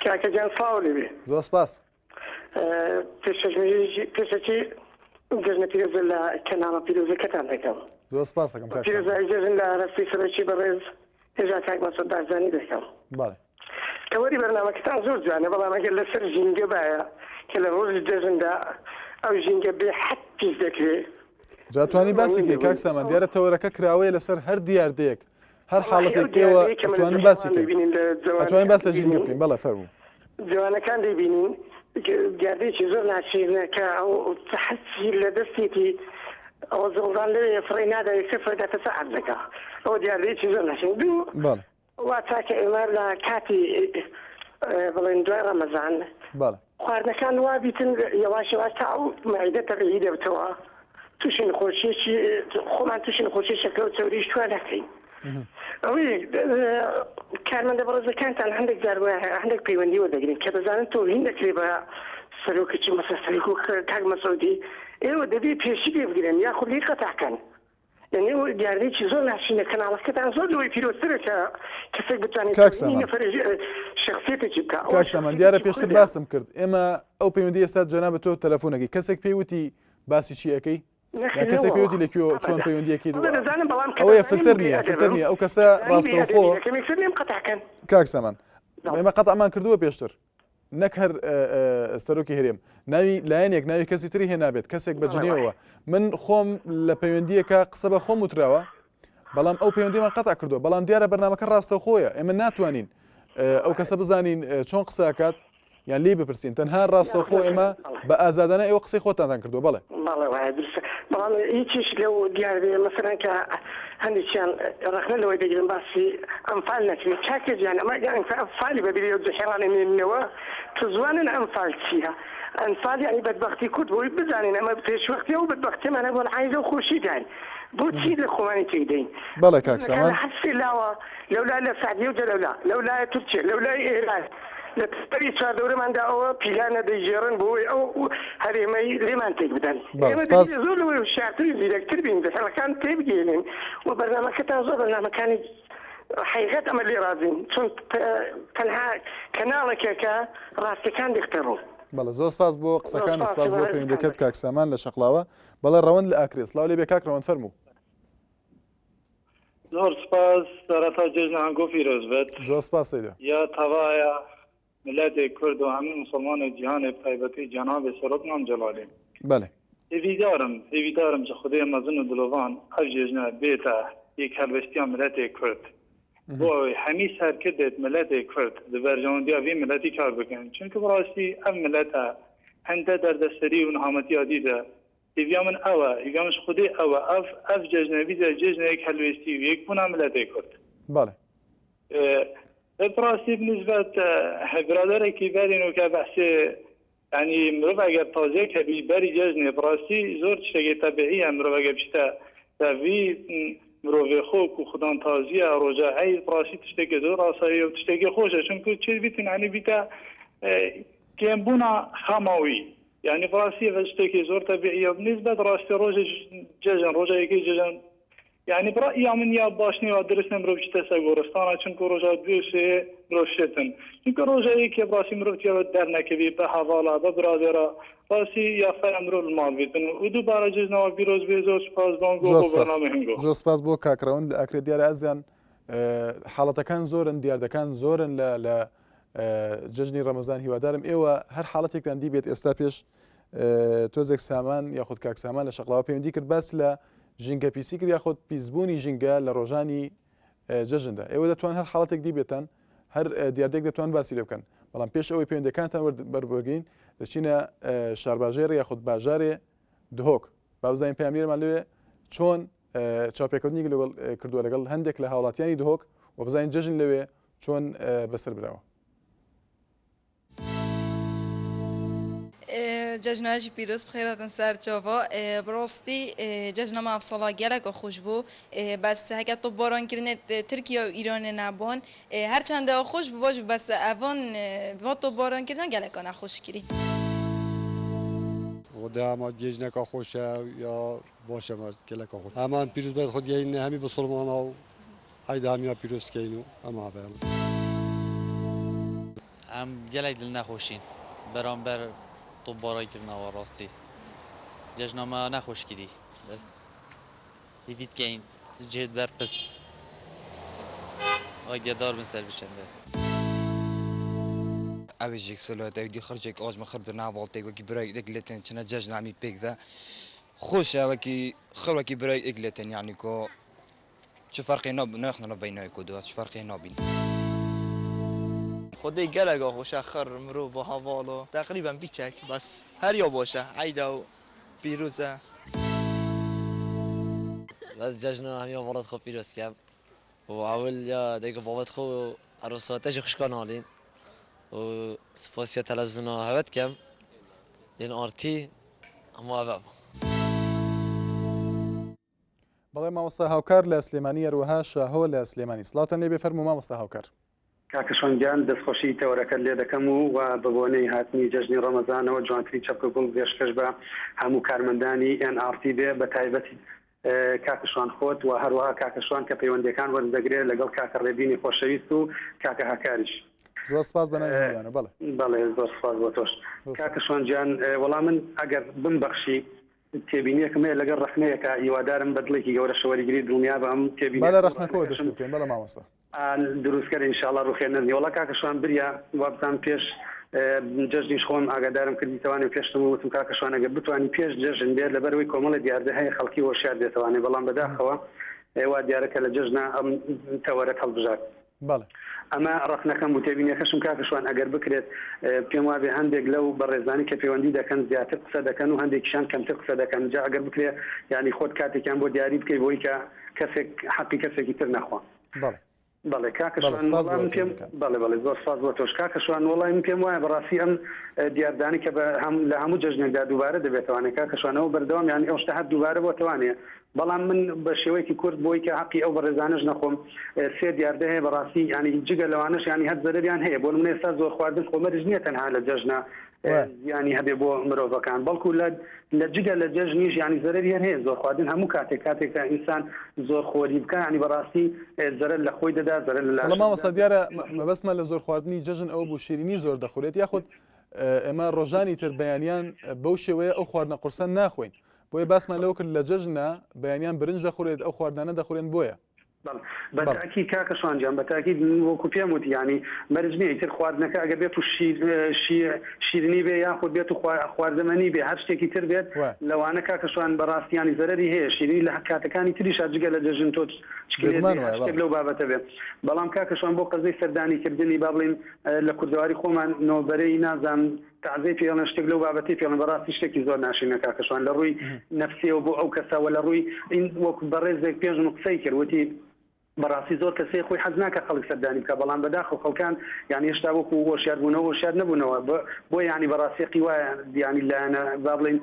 کاکە گیان سڵاو لێ بێ. زۆر سپاس. پێشەکی جەژنە پیرۆزە لە کەناڵە پیرۆزەکەتان دەکەم. زۆر سپاس دەکەم کاک سامان. پیرۆزایی جەژن لە ئاراستەی سەرۆکی بەڕێز هێژا کاک مەسعود بارزانی دەکەم. بەڵێ. تەوەری بەرنامەکەتان زۆر جوانە بەڵام ئەگەر لەسەر ژینگە بایە کە لە ڕۆژی جەژندا ئەو ژینگە بێ حەد پیس دەکرێ. جا توانی باسی کەی کاک سامان دیارە تەوەرەکە کراوەیە لەسەر هەر دیاردەیەک هەر حاڵەتێک ئێوە ئەتوانن باسی کەن ئەتوانین باس لە ژینگە بکەین بەڵێ فەرموو. جوانەکان دەیبینین دیاردەیەکی زۆر ناشیرنە کە ئەو حەچی لە دەستێتی ئەوە زڕدان لەوێ فڕێی نادا یەکسەر فڕێ داتە سەر عەرزەکە ئەوە دیاردەیەکی زۆر ناشرین دوو بەڵێ. وا چاکە ئێمە لە کاتی بڵێن دوای ڕەمەزان بەڵێ. خواردنەکان وا بیتن یەواش یەواش تا ئەو مەعیدە تەبیعی دەبتەوە تووشی نەخۆشیەکی خۆمان تووشی نەخۆشی شەکرە و چەوریش توا نەکەین ئەوەی کارمەندە بەڕێزەکانتان هەندێک جار هەندێک پەیوەندی وەردەگرن کە دەزانن تۆهین دەکرێ بە سەرۆکێکی مەسە سەرۆک کاک مەسعودی ئێوە دەبێ پێشی پێ بگرن یاخود لێی قەتعکەن یعنی ئەو دیاردەیەکی زۆر ناشرینە کەناڵەکەتان زۆر لەوەی پیرۆزترە کە کەسێک بتوانێت کاک تۆهینی سامان نەفەر شخصیەتێکی بکا ئەوە کاک سامان دیارە شخصیەتێکی پێشتر کوردە باسم کرد ئێمە ئەو پەیوەندی ئێستا جەنابت تۆ تەلەفۆنەکەی کەسێک پێی وتی باسی چی ئەەکەی نەخێر یان کەسێک نەوەڵا پێی وتی لە کوێ چۆن ئەبەدا پەیوەندیەکەیت بەڵێ دەزانم بەڵام کە ئەوەیە دەزانیم فلتەر بێ نییە فلتەر ئەدەبم نییە ئەو کەسە دەزانیم بێ ڕاستەوخۆ ئەدەبی دەکەم یەکسەر لێم قەتع کەن کاک سامان بەڵێ ئێمە قەتعمان کردووە پێشتر نەک هەر سەرۆکی هەرێم ناوی لایەنێک ناوی کەسی تری هێنابێت کەسێک بە بەڵێ جنێوەوە من خۆم لە پەیوەندیەکە قسە بە خۆم وتراوە بەڵام ئەو پەیوەندیمان قەتع کردووە بەڵام دیارە بەرنامەکە ڕاستەوخۆیە ئێمە ناتوانین ئەو کەسە بزانین چۆن قسەکات یان لێی بپرسین تەنها ڕاستەوخۆ ئێمە بە ئازادانە ئێوە قسەی خۆتانتان کردووە بەڵێ. بەڵێ وایە دروستە بەڵام هیچیش لەو دیاردەیە مەسەلەن کە هەندێکیان ڕەخنە لەوەی دەگرن باسی ئەنفال نەکرێت کاکە گیان ئەمە ئەنفالی بە بیری ئەو جحێڵان ئەمێننەوە تزوانن ئەنفال چییە ئەنفال یعنی بەدبەختی کورد بۆی بزانین ئەمە پێشوەختی ئەو بەدبەختیمان هەبوو العین لەو خۆشیداین بۆچی لە خۆمانی تێکدەین بەڵێ کاک سامان هەر سێ لاوە لەولا لە سعودیە و لەولا لەولایە تورکیە لەولای ئێران لە تەوەری چواردەورەماندا ئەوە پیلانە دەیگێڕن بۆ ئەوەی ئەو هەرێمەی لێمان تێک بدەن. بەڵێ ئێمە سپاس. دەبێت زۆر لەوەی هوشیارتر و زیرەکتر بین، هێڵەکان تێبگەیەنین و بەرنامەکەتان زۆر بەرنامەکانی حەقیقەت ئەمە لێ ڕازین چون تەنها کەناڵێکە کە ڕاستیەکان دێختە ڕوو. بەڵێ زۆر سپاس بۆ زۆر قسەکانت سپاس سپاس بۆ هیوادارم پەیوەندیەکەت دەکەن. کاک سامان لە شەقڵاوە. بەڵێ ڕەوەند لە ئاکرێ سڵاو لێ بێ کاک ڕەوەند فەرموو. زۆر سپاس سەرەتا جێژنە هەنگۆ پیرۆز بێت. زۆر سپاس سەیدا. یا تەڤایا ملەتێ کورد و هەموو موسڵمانێ جیهانێ بتایبەتی جەنابێ سەرۆک مام جەلالێ. بەلێ. هێڤیدارم هێڤیدارم ji خودێ مەزن و دلۆڤان ئەv جێژنە بێتە یەک هەلوێستیا ملەتێ کورد بۆ ئەوەی هەمی سەرکردێت ملەتێ کورد di بەرژەوەندیا vî ملەتی کار بکەن چونکە بەڕاستی ئەv ملەتە هەندە دەردەسەری و نەهامەتیا دیدە هیڤیا من ئەوە، هیڤیا من ji خودێ ئەوە، ئەv ئەv جەژنە بیتە جێژنە یەک هەلوێستی و یەک بوونا ملەتێ کورد. بەڵێ. بەڕاستی بنسبەت برادەرێکی بەرین و کە بەحسێ یعنی مرۆڤ ئەگەر تازیەک هەبی بەری جەژنێ بەڕاستی زۆر تشتێکی تەبیعیە مرۆڤ ئەگەر بچیتە تەڤی مرۆڤێ خۆ کو خودان تازیە ڕۆژە عەید بەڕاستی تشتێکی زۆر ئاساییە و تشتێکی خۆشە چونکو چێ بیتن یعنی بیتە کێمبوونا خەماوی یانی بەڕاستی ئەڤە شتێکی زۆر تەبیعیە بنیسبەت ڕاستی ڕۆژێ جەژن ڕۆژە یەکەی جەژن یانی بڕەئیا من یا باش نیە درست نیە مرۆڤ بچیتە سەر گۆڕستانە چونکو ڕۆژا دوێ سێ مرۆڤ شێتن چونکە ڕۆژە یەکێ بڕاستی مرۆڤ تیا دەرنەکەوی بە هەڤاڵا بە برادەرا ڕاستی یا فەرە مرۆڤ لە ماڵ بیتن و دووبارە جەژنەوە پیرۆز بێ زۆر سوپاس بانگۆ زۆر بۆ سپاس بەرنامەی هەنگۆ. زۆر سپاس بۆ کاک ڕەوەند لە ئاکرێ دیارە ئازیزان حاڵەتەکان زۆرن دیاردەکان زۆرن لە لە جەژنی ڕەمەزان هیوادارم ئێوە هەر حاڵەتێکتان دیبێت ئێستا پێش. تۆزێک سامان یاخود کاک سامان لە شەقڵاوە پەیوەندی کرد باس لە ژینگە پیسی کرد یاخود پیسبوونی ژینگە لە ڕۆژانی جەژندا ئێوە دەتوان هەر حاڵەتێک دیبێتان هەر دیاردەیەک دەتوان باسی لێ بکەن بەڵام پێش ئەوەی پەیوەندەکانتان بەربگرین دەچینە شارباژێر یاخود باژارێ دهۆک با بزانین پەیامنێرمان لەوێ چۆن چاوپێکەوتنی لەگەڵ کردووە لەگەڵ هەندێک لە هاوڵاتیانی دهۆک و بزانین جەژن لەوێ چۆن بەسەر براوە. جەژنا ژی پیرۆز بخێراتن سەر چاڤا بڕاستی جەژنا مە ئەڤساڵا گەلەکا خوش بوو بەس هەکە تۆپباران کرنێت ترکیا و ئیرانێ نەبان هەرچەندە خوش بوو باش بوو بەس ئەڤان ڤا تۆپباران کرنا گەلەکا نەخوش کری. خودێ ئەما جێژنەکا خۆشە یا باشە مە گەلەکا خۆش ئەمان پیرۆز بێت خود گەین هەمی بسڵمانا و عەیدە هەمیا پیرۆز کەین و ئەما بێ. ئەم گەلەک دل نەخۆشین بەرامبەر تۆپبارای کردنەوە ڕاستی جەژنامە نەخۆش کری بەس هیڤی دکەین جێت بەرپس ئاگەدار بن سەر بشەندە. ئەوێ ژێک سەلات ئەوی دی خرجێک ئاژ مە خر بنا واڵتێک وەکی برای ئێک لێتێن چنە جەژن ئەمی پێک ڤە خۆشە وەکی خر وەکی برای ئێک لێتێن یانی کۆ چ فەرقێ ناب ناخنە ناو بەینای کۆ دو چ فەرقێ نابین. خودێ گەلەک خۆشە خڕ مرۆڤ و هەڤاڵ و تەقریبەن بیچەک بەس هەر یا باشە عەیدە و پیروزە. بەس جەژنە هەمیان وڵات خۆ پیرۆز کەم و ئەول یا دایک و بابت خۆ عەروساتە ژی خوشکان هالین و سپاسیا تەلەڤزیۆنا هەوەت کەم ئێن ئاڕ تی هەموو ئەڤە بوو. بەڵێ مامۆستا هاوکار لە سلێمانی هەروەها شاهۆ لە سلێمانی سڵاوتان لێبێ فەرموو مامۆستا هاوکار. کاکە شوان گیان دەستخۆشی تەوەرەکەت لێ دەکەم و و بە بۆنەی هاتنی جەژنی ڕەمەزانەوە جوانترین چەپکە گوڵ پێشکەش بە هەموو کارمەندانی ئێن ئاڕ تی بێ بە تایبەت کاکە شوان خۆت و هەروەها کاکە شوان کە پەیوەندیەکان وەردەگرێ لەگەڵ کاکە ڕێبینی خۆشەویست و کاکە هاکاریش. زۆر سپاس بە ناوی هەموویانەوە بەڵێ. بەڵێ زۆر سپاس بۆ تۆش کاکە شوان گیان وەڵا من ئەگەر بمبەخشی تێبینیەکم هەیە لەگەڵ ڕەخنەیەکا هیوادارم بە دڵێکی گەورەشە وەریگری دڵنیابە ئەم تێبینیەکەم با لە ڕەخنەکەوە دەست پێ بکەین بەڵێ مامۆستا. دروستکەر ئینشاڵا ڕوخێنەر نی. وەڵا کاکە شوان بریا وابزانم پێش جەژنیش خۆم ئاگادارم کردیتەوانێ و پێشتم وتم کاکە شوان ئەگەر بتوانی پێش جەژن بێت لەبەرئەوەی کۆمەڵێ دیاردە هەیە خەڵکی هۆشیار بێتەوانێ بەڵام بەداخەوە وا دیارە کە لە جەژنا ئەم تەوەرەت هەڵبژارد. بەڵێ. ئەمە ڕەخنەکەم بوو، تێبینیەکەشم کاکە شوان ئەگەر بکرێت پێم وابێ هەندێک لەو بەڕێزانی کە پەیوەندی دەکەن زیاتر قسە دەکەن و هەندێکیشان کەمتر قسە دەکەن جا ئەگەر بکرێ یانی خۆت کاتێکیان بۆ دیاری بکەی بۆی کە کەسێک حەقی کەسێکی تر نەخوا. بەڵێ. بەڵێ کاکە شوان وەڵا من پێم بەڵێ بەڵێ زۆر سپاس بۆ تۆش کاکە شوان وەڵای من پێم وایە بەڕاستی ئەم دیاردانەی کە بە هەم لە هەموو جەژنێکدا دووبارە دەبێتەوانێ کاکە شوان ئەوە بەردەوام یانی ئەو شتە هەر دووبارە بۆتەوانێ بەڵام من بە شێوەیەکی کورت بۆی کە هەقی ئەو بەڕێزانەش نەخۆم سێ دیاردە هەیە بەڕاستی یانی جگە لەوانەش یانی هەر زەرەریان هەیە بۆ نمونە ئێستا زۆر خواردن خۆ مەرج نییە تەنها لە جەژنە زیانی هەبێ بۆ مرۆڤەکان بەڵکو لە لە جگە لە جەژنیش یانی زەرەری هەر هەیە زۆر خواردن هەموو کاتێک کاتێک کە ئینسان زۆر خۆری بکا یانی بەڕاستی زەرەر لە خۆی دەدا زەرەر لە بەڵام لاشەی مامۆستا دەدا دیارە مەبەستمان لە زۆر خواردنی جەژن ئەوە بوو شیرینی زۆر دەخورێت یاخود ئێمە ڕۆژانی تر بەیانیان بەو شێوەیە ئەو خواردنە قورسە ناخۆین بۆیە باسمان لەوە کرد لە جەژنە بەیانیان برنج دەخورێت ئەو خواردنانە دەخورێن بۆیە. بەڵێ بە تاکید کاکە شوان گیان بە تاکید وەکو پێم وتی یانی مەرج نییە ئیتر خواردنەکە ئەگەر بێت و شیر شیرنی بێ یاخود بێت و خواردەمەنی بێ هەر شتێکی تر بێت لەوانە کاکە شوان بەڕاستی یانی زەرەری هەیە شیرینی لە کاتەکانی تریشا جگە لە جەژن تۆ چکلێت بێ هەر شتێک لەو بابەتە بێ بەڵام کاکە شوان بۆ قەزەی سەردانی کردنی با بڵێین لە کوردەواری خۆمان نۆبەرەی نازانم تەعزەی پێڵێن شتێک لەو بابەتەی پێڵێن بەڕاستی شتێکی زۆر ناشرینە کاکە شوان لە ڕووی نەفسیەوە بۆ ئەو کەسە وە لە ڕووی وەک بەڕێزێک پێش من قسەی کرد وتی بەڕاستی زۆر کەسێ خۆی حەز ناکە خەڵک سەردانی بکە بەڵام بەداخەوە خەڵکان یانی هێشتا وەکو هۆشیار بوونەوە هۆشیار نەبوونەوە بۆ یانی بەڕاستی قی وایە یانی لایەنە با بڵێین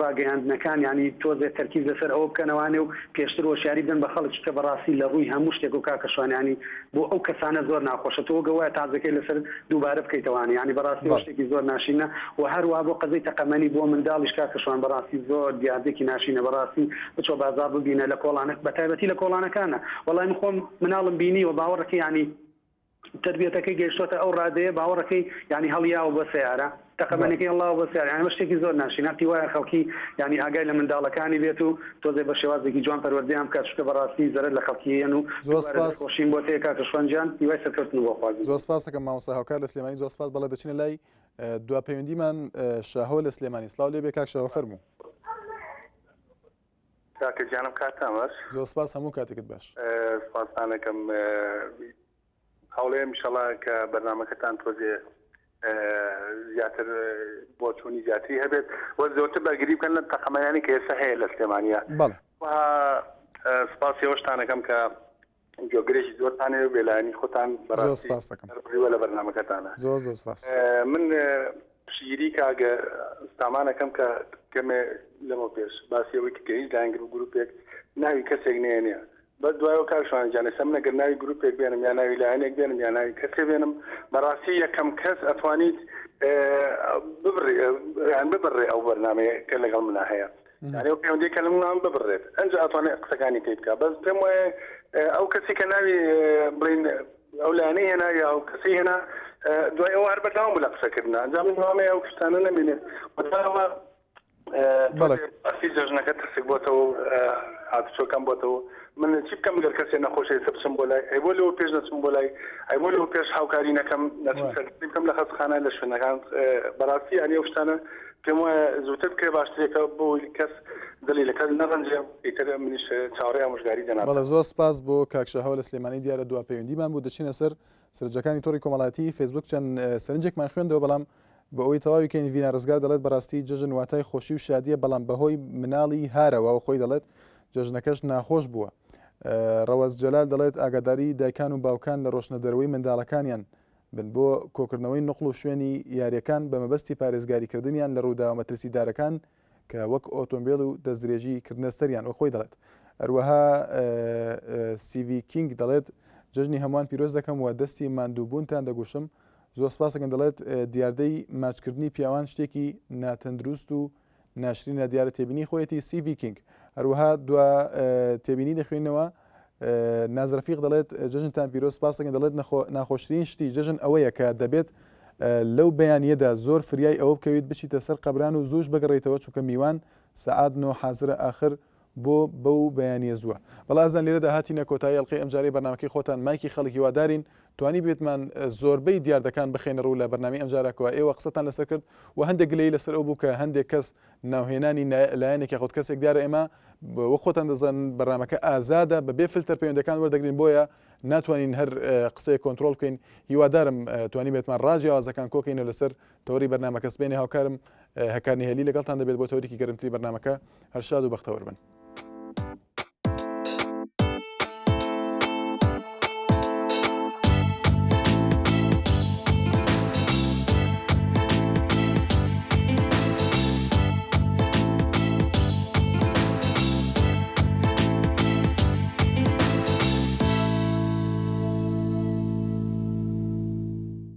ڕاگەیاندنەکان یانی تۆزێ تەرکیز لەسەر ئەوە بکەنەوانێ و پێشتر هۆشیاری بدەن بە خەڵک چونکە بەڕاستی لە ڕووی هەموو شتێک و کاکە شوان یانی بۆ ئەو کەسانە زۆر ناخۆشە تۆ وەک وایە تازەکەی لەسەر دووبارە بکەیتەوانە یانی بەڕاستی ئەوە شتێکی زۆر ناشینە وە هەروا بۆ قەزەی تەقەمەنی بۆ منداڵیش کاکە شوان بەڕاستی زۆر دیاردەیەکی ناشینە بەڕاستی بچۆ بازاڕ ببینە لە کۆڵانە بەتایبەتی لە کۆڵانەکانە وەڵای من خۆم مناڵم بینیوە باوەڕەکە یانی. تەربیەتەکەی گەیشتۆتە ئەو ڕادەیە باوەڕەکەی یانی هەڵیاوە بۆ سەیارە تەقەمەنیەکەی هەڵاوە بۆ سەیارە یانی ئەمە شتێکی زۆر ناشرین هەقی وایە خەڵکی یانی ئاگای لە منداڵەکانی بێت و تۆزێ بە شێوازێکی جوان پەروەردەیان بکات چونکە بەڕاستی زەرەر لە خەڵکی یەن و زۆر دووبارە سپاس. دەستخۆشیم بۆت هەیە کاکە شوان گیان هیوای سەرکەوتنت بۆ خوازم. زۆر سپاس دەکەم مامۆستا هاوکار لە سلێمانی زۆر سپاس بەڵێ دەچینە لای دوا پەیوەندیمان شاهۆ لە سلێمانی سڵاو لێبێ کاک شاهۆ فەرموو. کاکە گیانم کاتتان باش. زۆر سپاس هەموو کاتێکت باش. سپاستان ئەکەم هەوڵەیەم ئیشەڵا کە بەرنامەکەتان تۆزێ زیاتر بۆچوونی زیاتری هەبێت و زۆرتر بەرگری بکەن لەم تەقەمەنیانی کە ئێستا هەیە لە سلێمانیا. بەڵێ. سپاسی ئەوەشتان ئەکەم کە گوێگرێکی زۆرتان هەیە و بێلایەنی خۆتان زۆر بەڕاستی سپاس دەکەم. دەربڕیوە لە بەرنامەکەتانە. زۆر زۆر سپاس. من پشتگیری کاک سامان ئەکەم کە کەمێ لەمەو پێش باسی ئەوەی کرد کە هیچ لایەنگر و گروپێک ناوی کەسێک نەیەنێ بەس دوایەوە کاک شوان گیان ئێستا من ئەگەر ناوی گروپێک بێنم یا ناوی لایەنێک بێنم یا ناوی کەسێ بێنم بەڕاستی یەکەم کەس ئەتوانیت ببڕێ یان ببڕێ ئەو بەرنامەیە کە لەگەڵ منا هەیە یانی ئەو پەیوەندیە کە لەگەڵ ببڕێت ئەنجا ئەتوانێت قسەکانی پێ بکا بەس پێم وایە ئەو کەسی کە ناوی بڵین ئەو لایەنەی هێنا یا ئەو کەسی هێنا دوای ئەوە هەر بەردەوام بوو لە قسەکردنا ئەنجا من هیوامەیە ئەو شتانە نەمێنێت بەداخەوە بەڵێ. باسی جەژنەکە ترسک بۆتەوە و هاتوچۆ کەم بۆتەوە من چی بکەم گەر کەسێ نەخۆشە ئێستا بچم بۆ لای ئەی بۆ لەوە پێش نەچم بۆ لای ئەی بۆ لەوە پێش هاوکاری نەکەم نەچم سەردانی بکەم لە خەستخانە لە شوێنەکان بەڕاستی یانی ئەو شتانە پێم وایە زووتر بکرێ باشترێکە بۆ کەس دڵی لە کەس نەڕەنجێ ئیتر منیش چاوەڕێی ئامۆژگاری جەنابتان. بەڵێ زۆر سپاس بۆ کاک شاهۆ لە سلێمانی دیارە دوا پەیوەندیمان بوو دەچینە سەر سەرنجەکانی تۆڕی کۆمەڵایەتی فەیسبوک چەند سەرنجێکمان خوێندەوە بەڵام بۆ ئەوەی تەواوی کەین ڤینا ڕزگار دەڵێت بەڕاستی جەژن واتای خۆشی و شادیە بەڵام بەهۆی مناڵی هارەوە و خۆی دەڵێت جەژنەکەش ناخۆش بووە ڕەوەز جەلال دەڵێت ئاگاداری دایکان و باوکان لە ڕۆشنە دەرەوەی منداڵەکانیان بن بۆ کۆکردنەوەی نوقڵ و شوێنی یاریەکان بە مەبەستی پارێزگاریکردنیان لە ڕووداوە مەترسیدارەکان کە وەک ئۆتۆمبێل و دەستدرێژی کردنە سەریان وەک خۆی دەڵێت. هەروەها سیڤی کینگ دەڵێت جەژنی هەمووان پیرۆز دەکەم و دەستی ماندووبوونتان دەگوشم. زۆر سپاس دەکەم دەڵێت دیاردەی ماچکردنی پیاوان شتێکی ناتەندروست و ناشرینە دیارە تێبینی خۆیەتی سیڤی کینگ. هەروەها دوا تێبینی دەخوێنەوە ناز رەفیق دەڵێت جەژنتان پیرۆز سپاس دەکەین دەڵێت ناخۆشترین شتی جەژن ئەوەیە کە دەبێت لەو بەیانیەدا زۆر فریای ئەوە بکەویت بچیتە سەر قەبران و زووش بگەڕێیتەوە چونکە میوان سەعات نۆ حازرە ئاخر بۆ بەو بەیانیە زووە. بەڵێ ئازیزان لێرەدا هاتینە کۆتایی ئەڵقەی ئەمجارەی بەرنامەکەی خۆتان مایکی خەڵک هیوادارین توانیبێتمان زۆربەی دیاردەکان بخەینە ڕوو لە بەرنامەی ئەمجارە کەوا ئێوە قسەتان لەسەر کرد و هەندێک گلەیی لەسەر ئەو بوو کە هەندێک کەس ناوهێنانی لایەنێک یاخود کەسێک دیارە ئێمە وەک خۆتان دەزانن بەرنامەکە ئازادە بەبێ فلتەر پەیوەندەکان وەردەگرین بۆیە ناتوانین هەر قسەیەک کۆنترۆڵ بکەین هیوادارم توانیبێتمان ڕا جیاوازەکان کۆکەینەوە لەسەر تەوەری بەرنامەکە سبەینێ هاوکارم هەکار نهێلی لەگەڵتان دەبێت بۆ تەوەرێکی گەرمتری بەرنامەکە هەر شاد و بەختەوەر بن.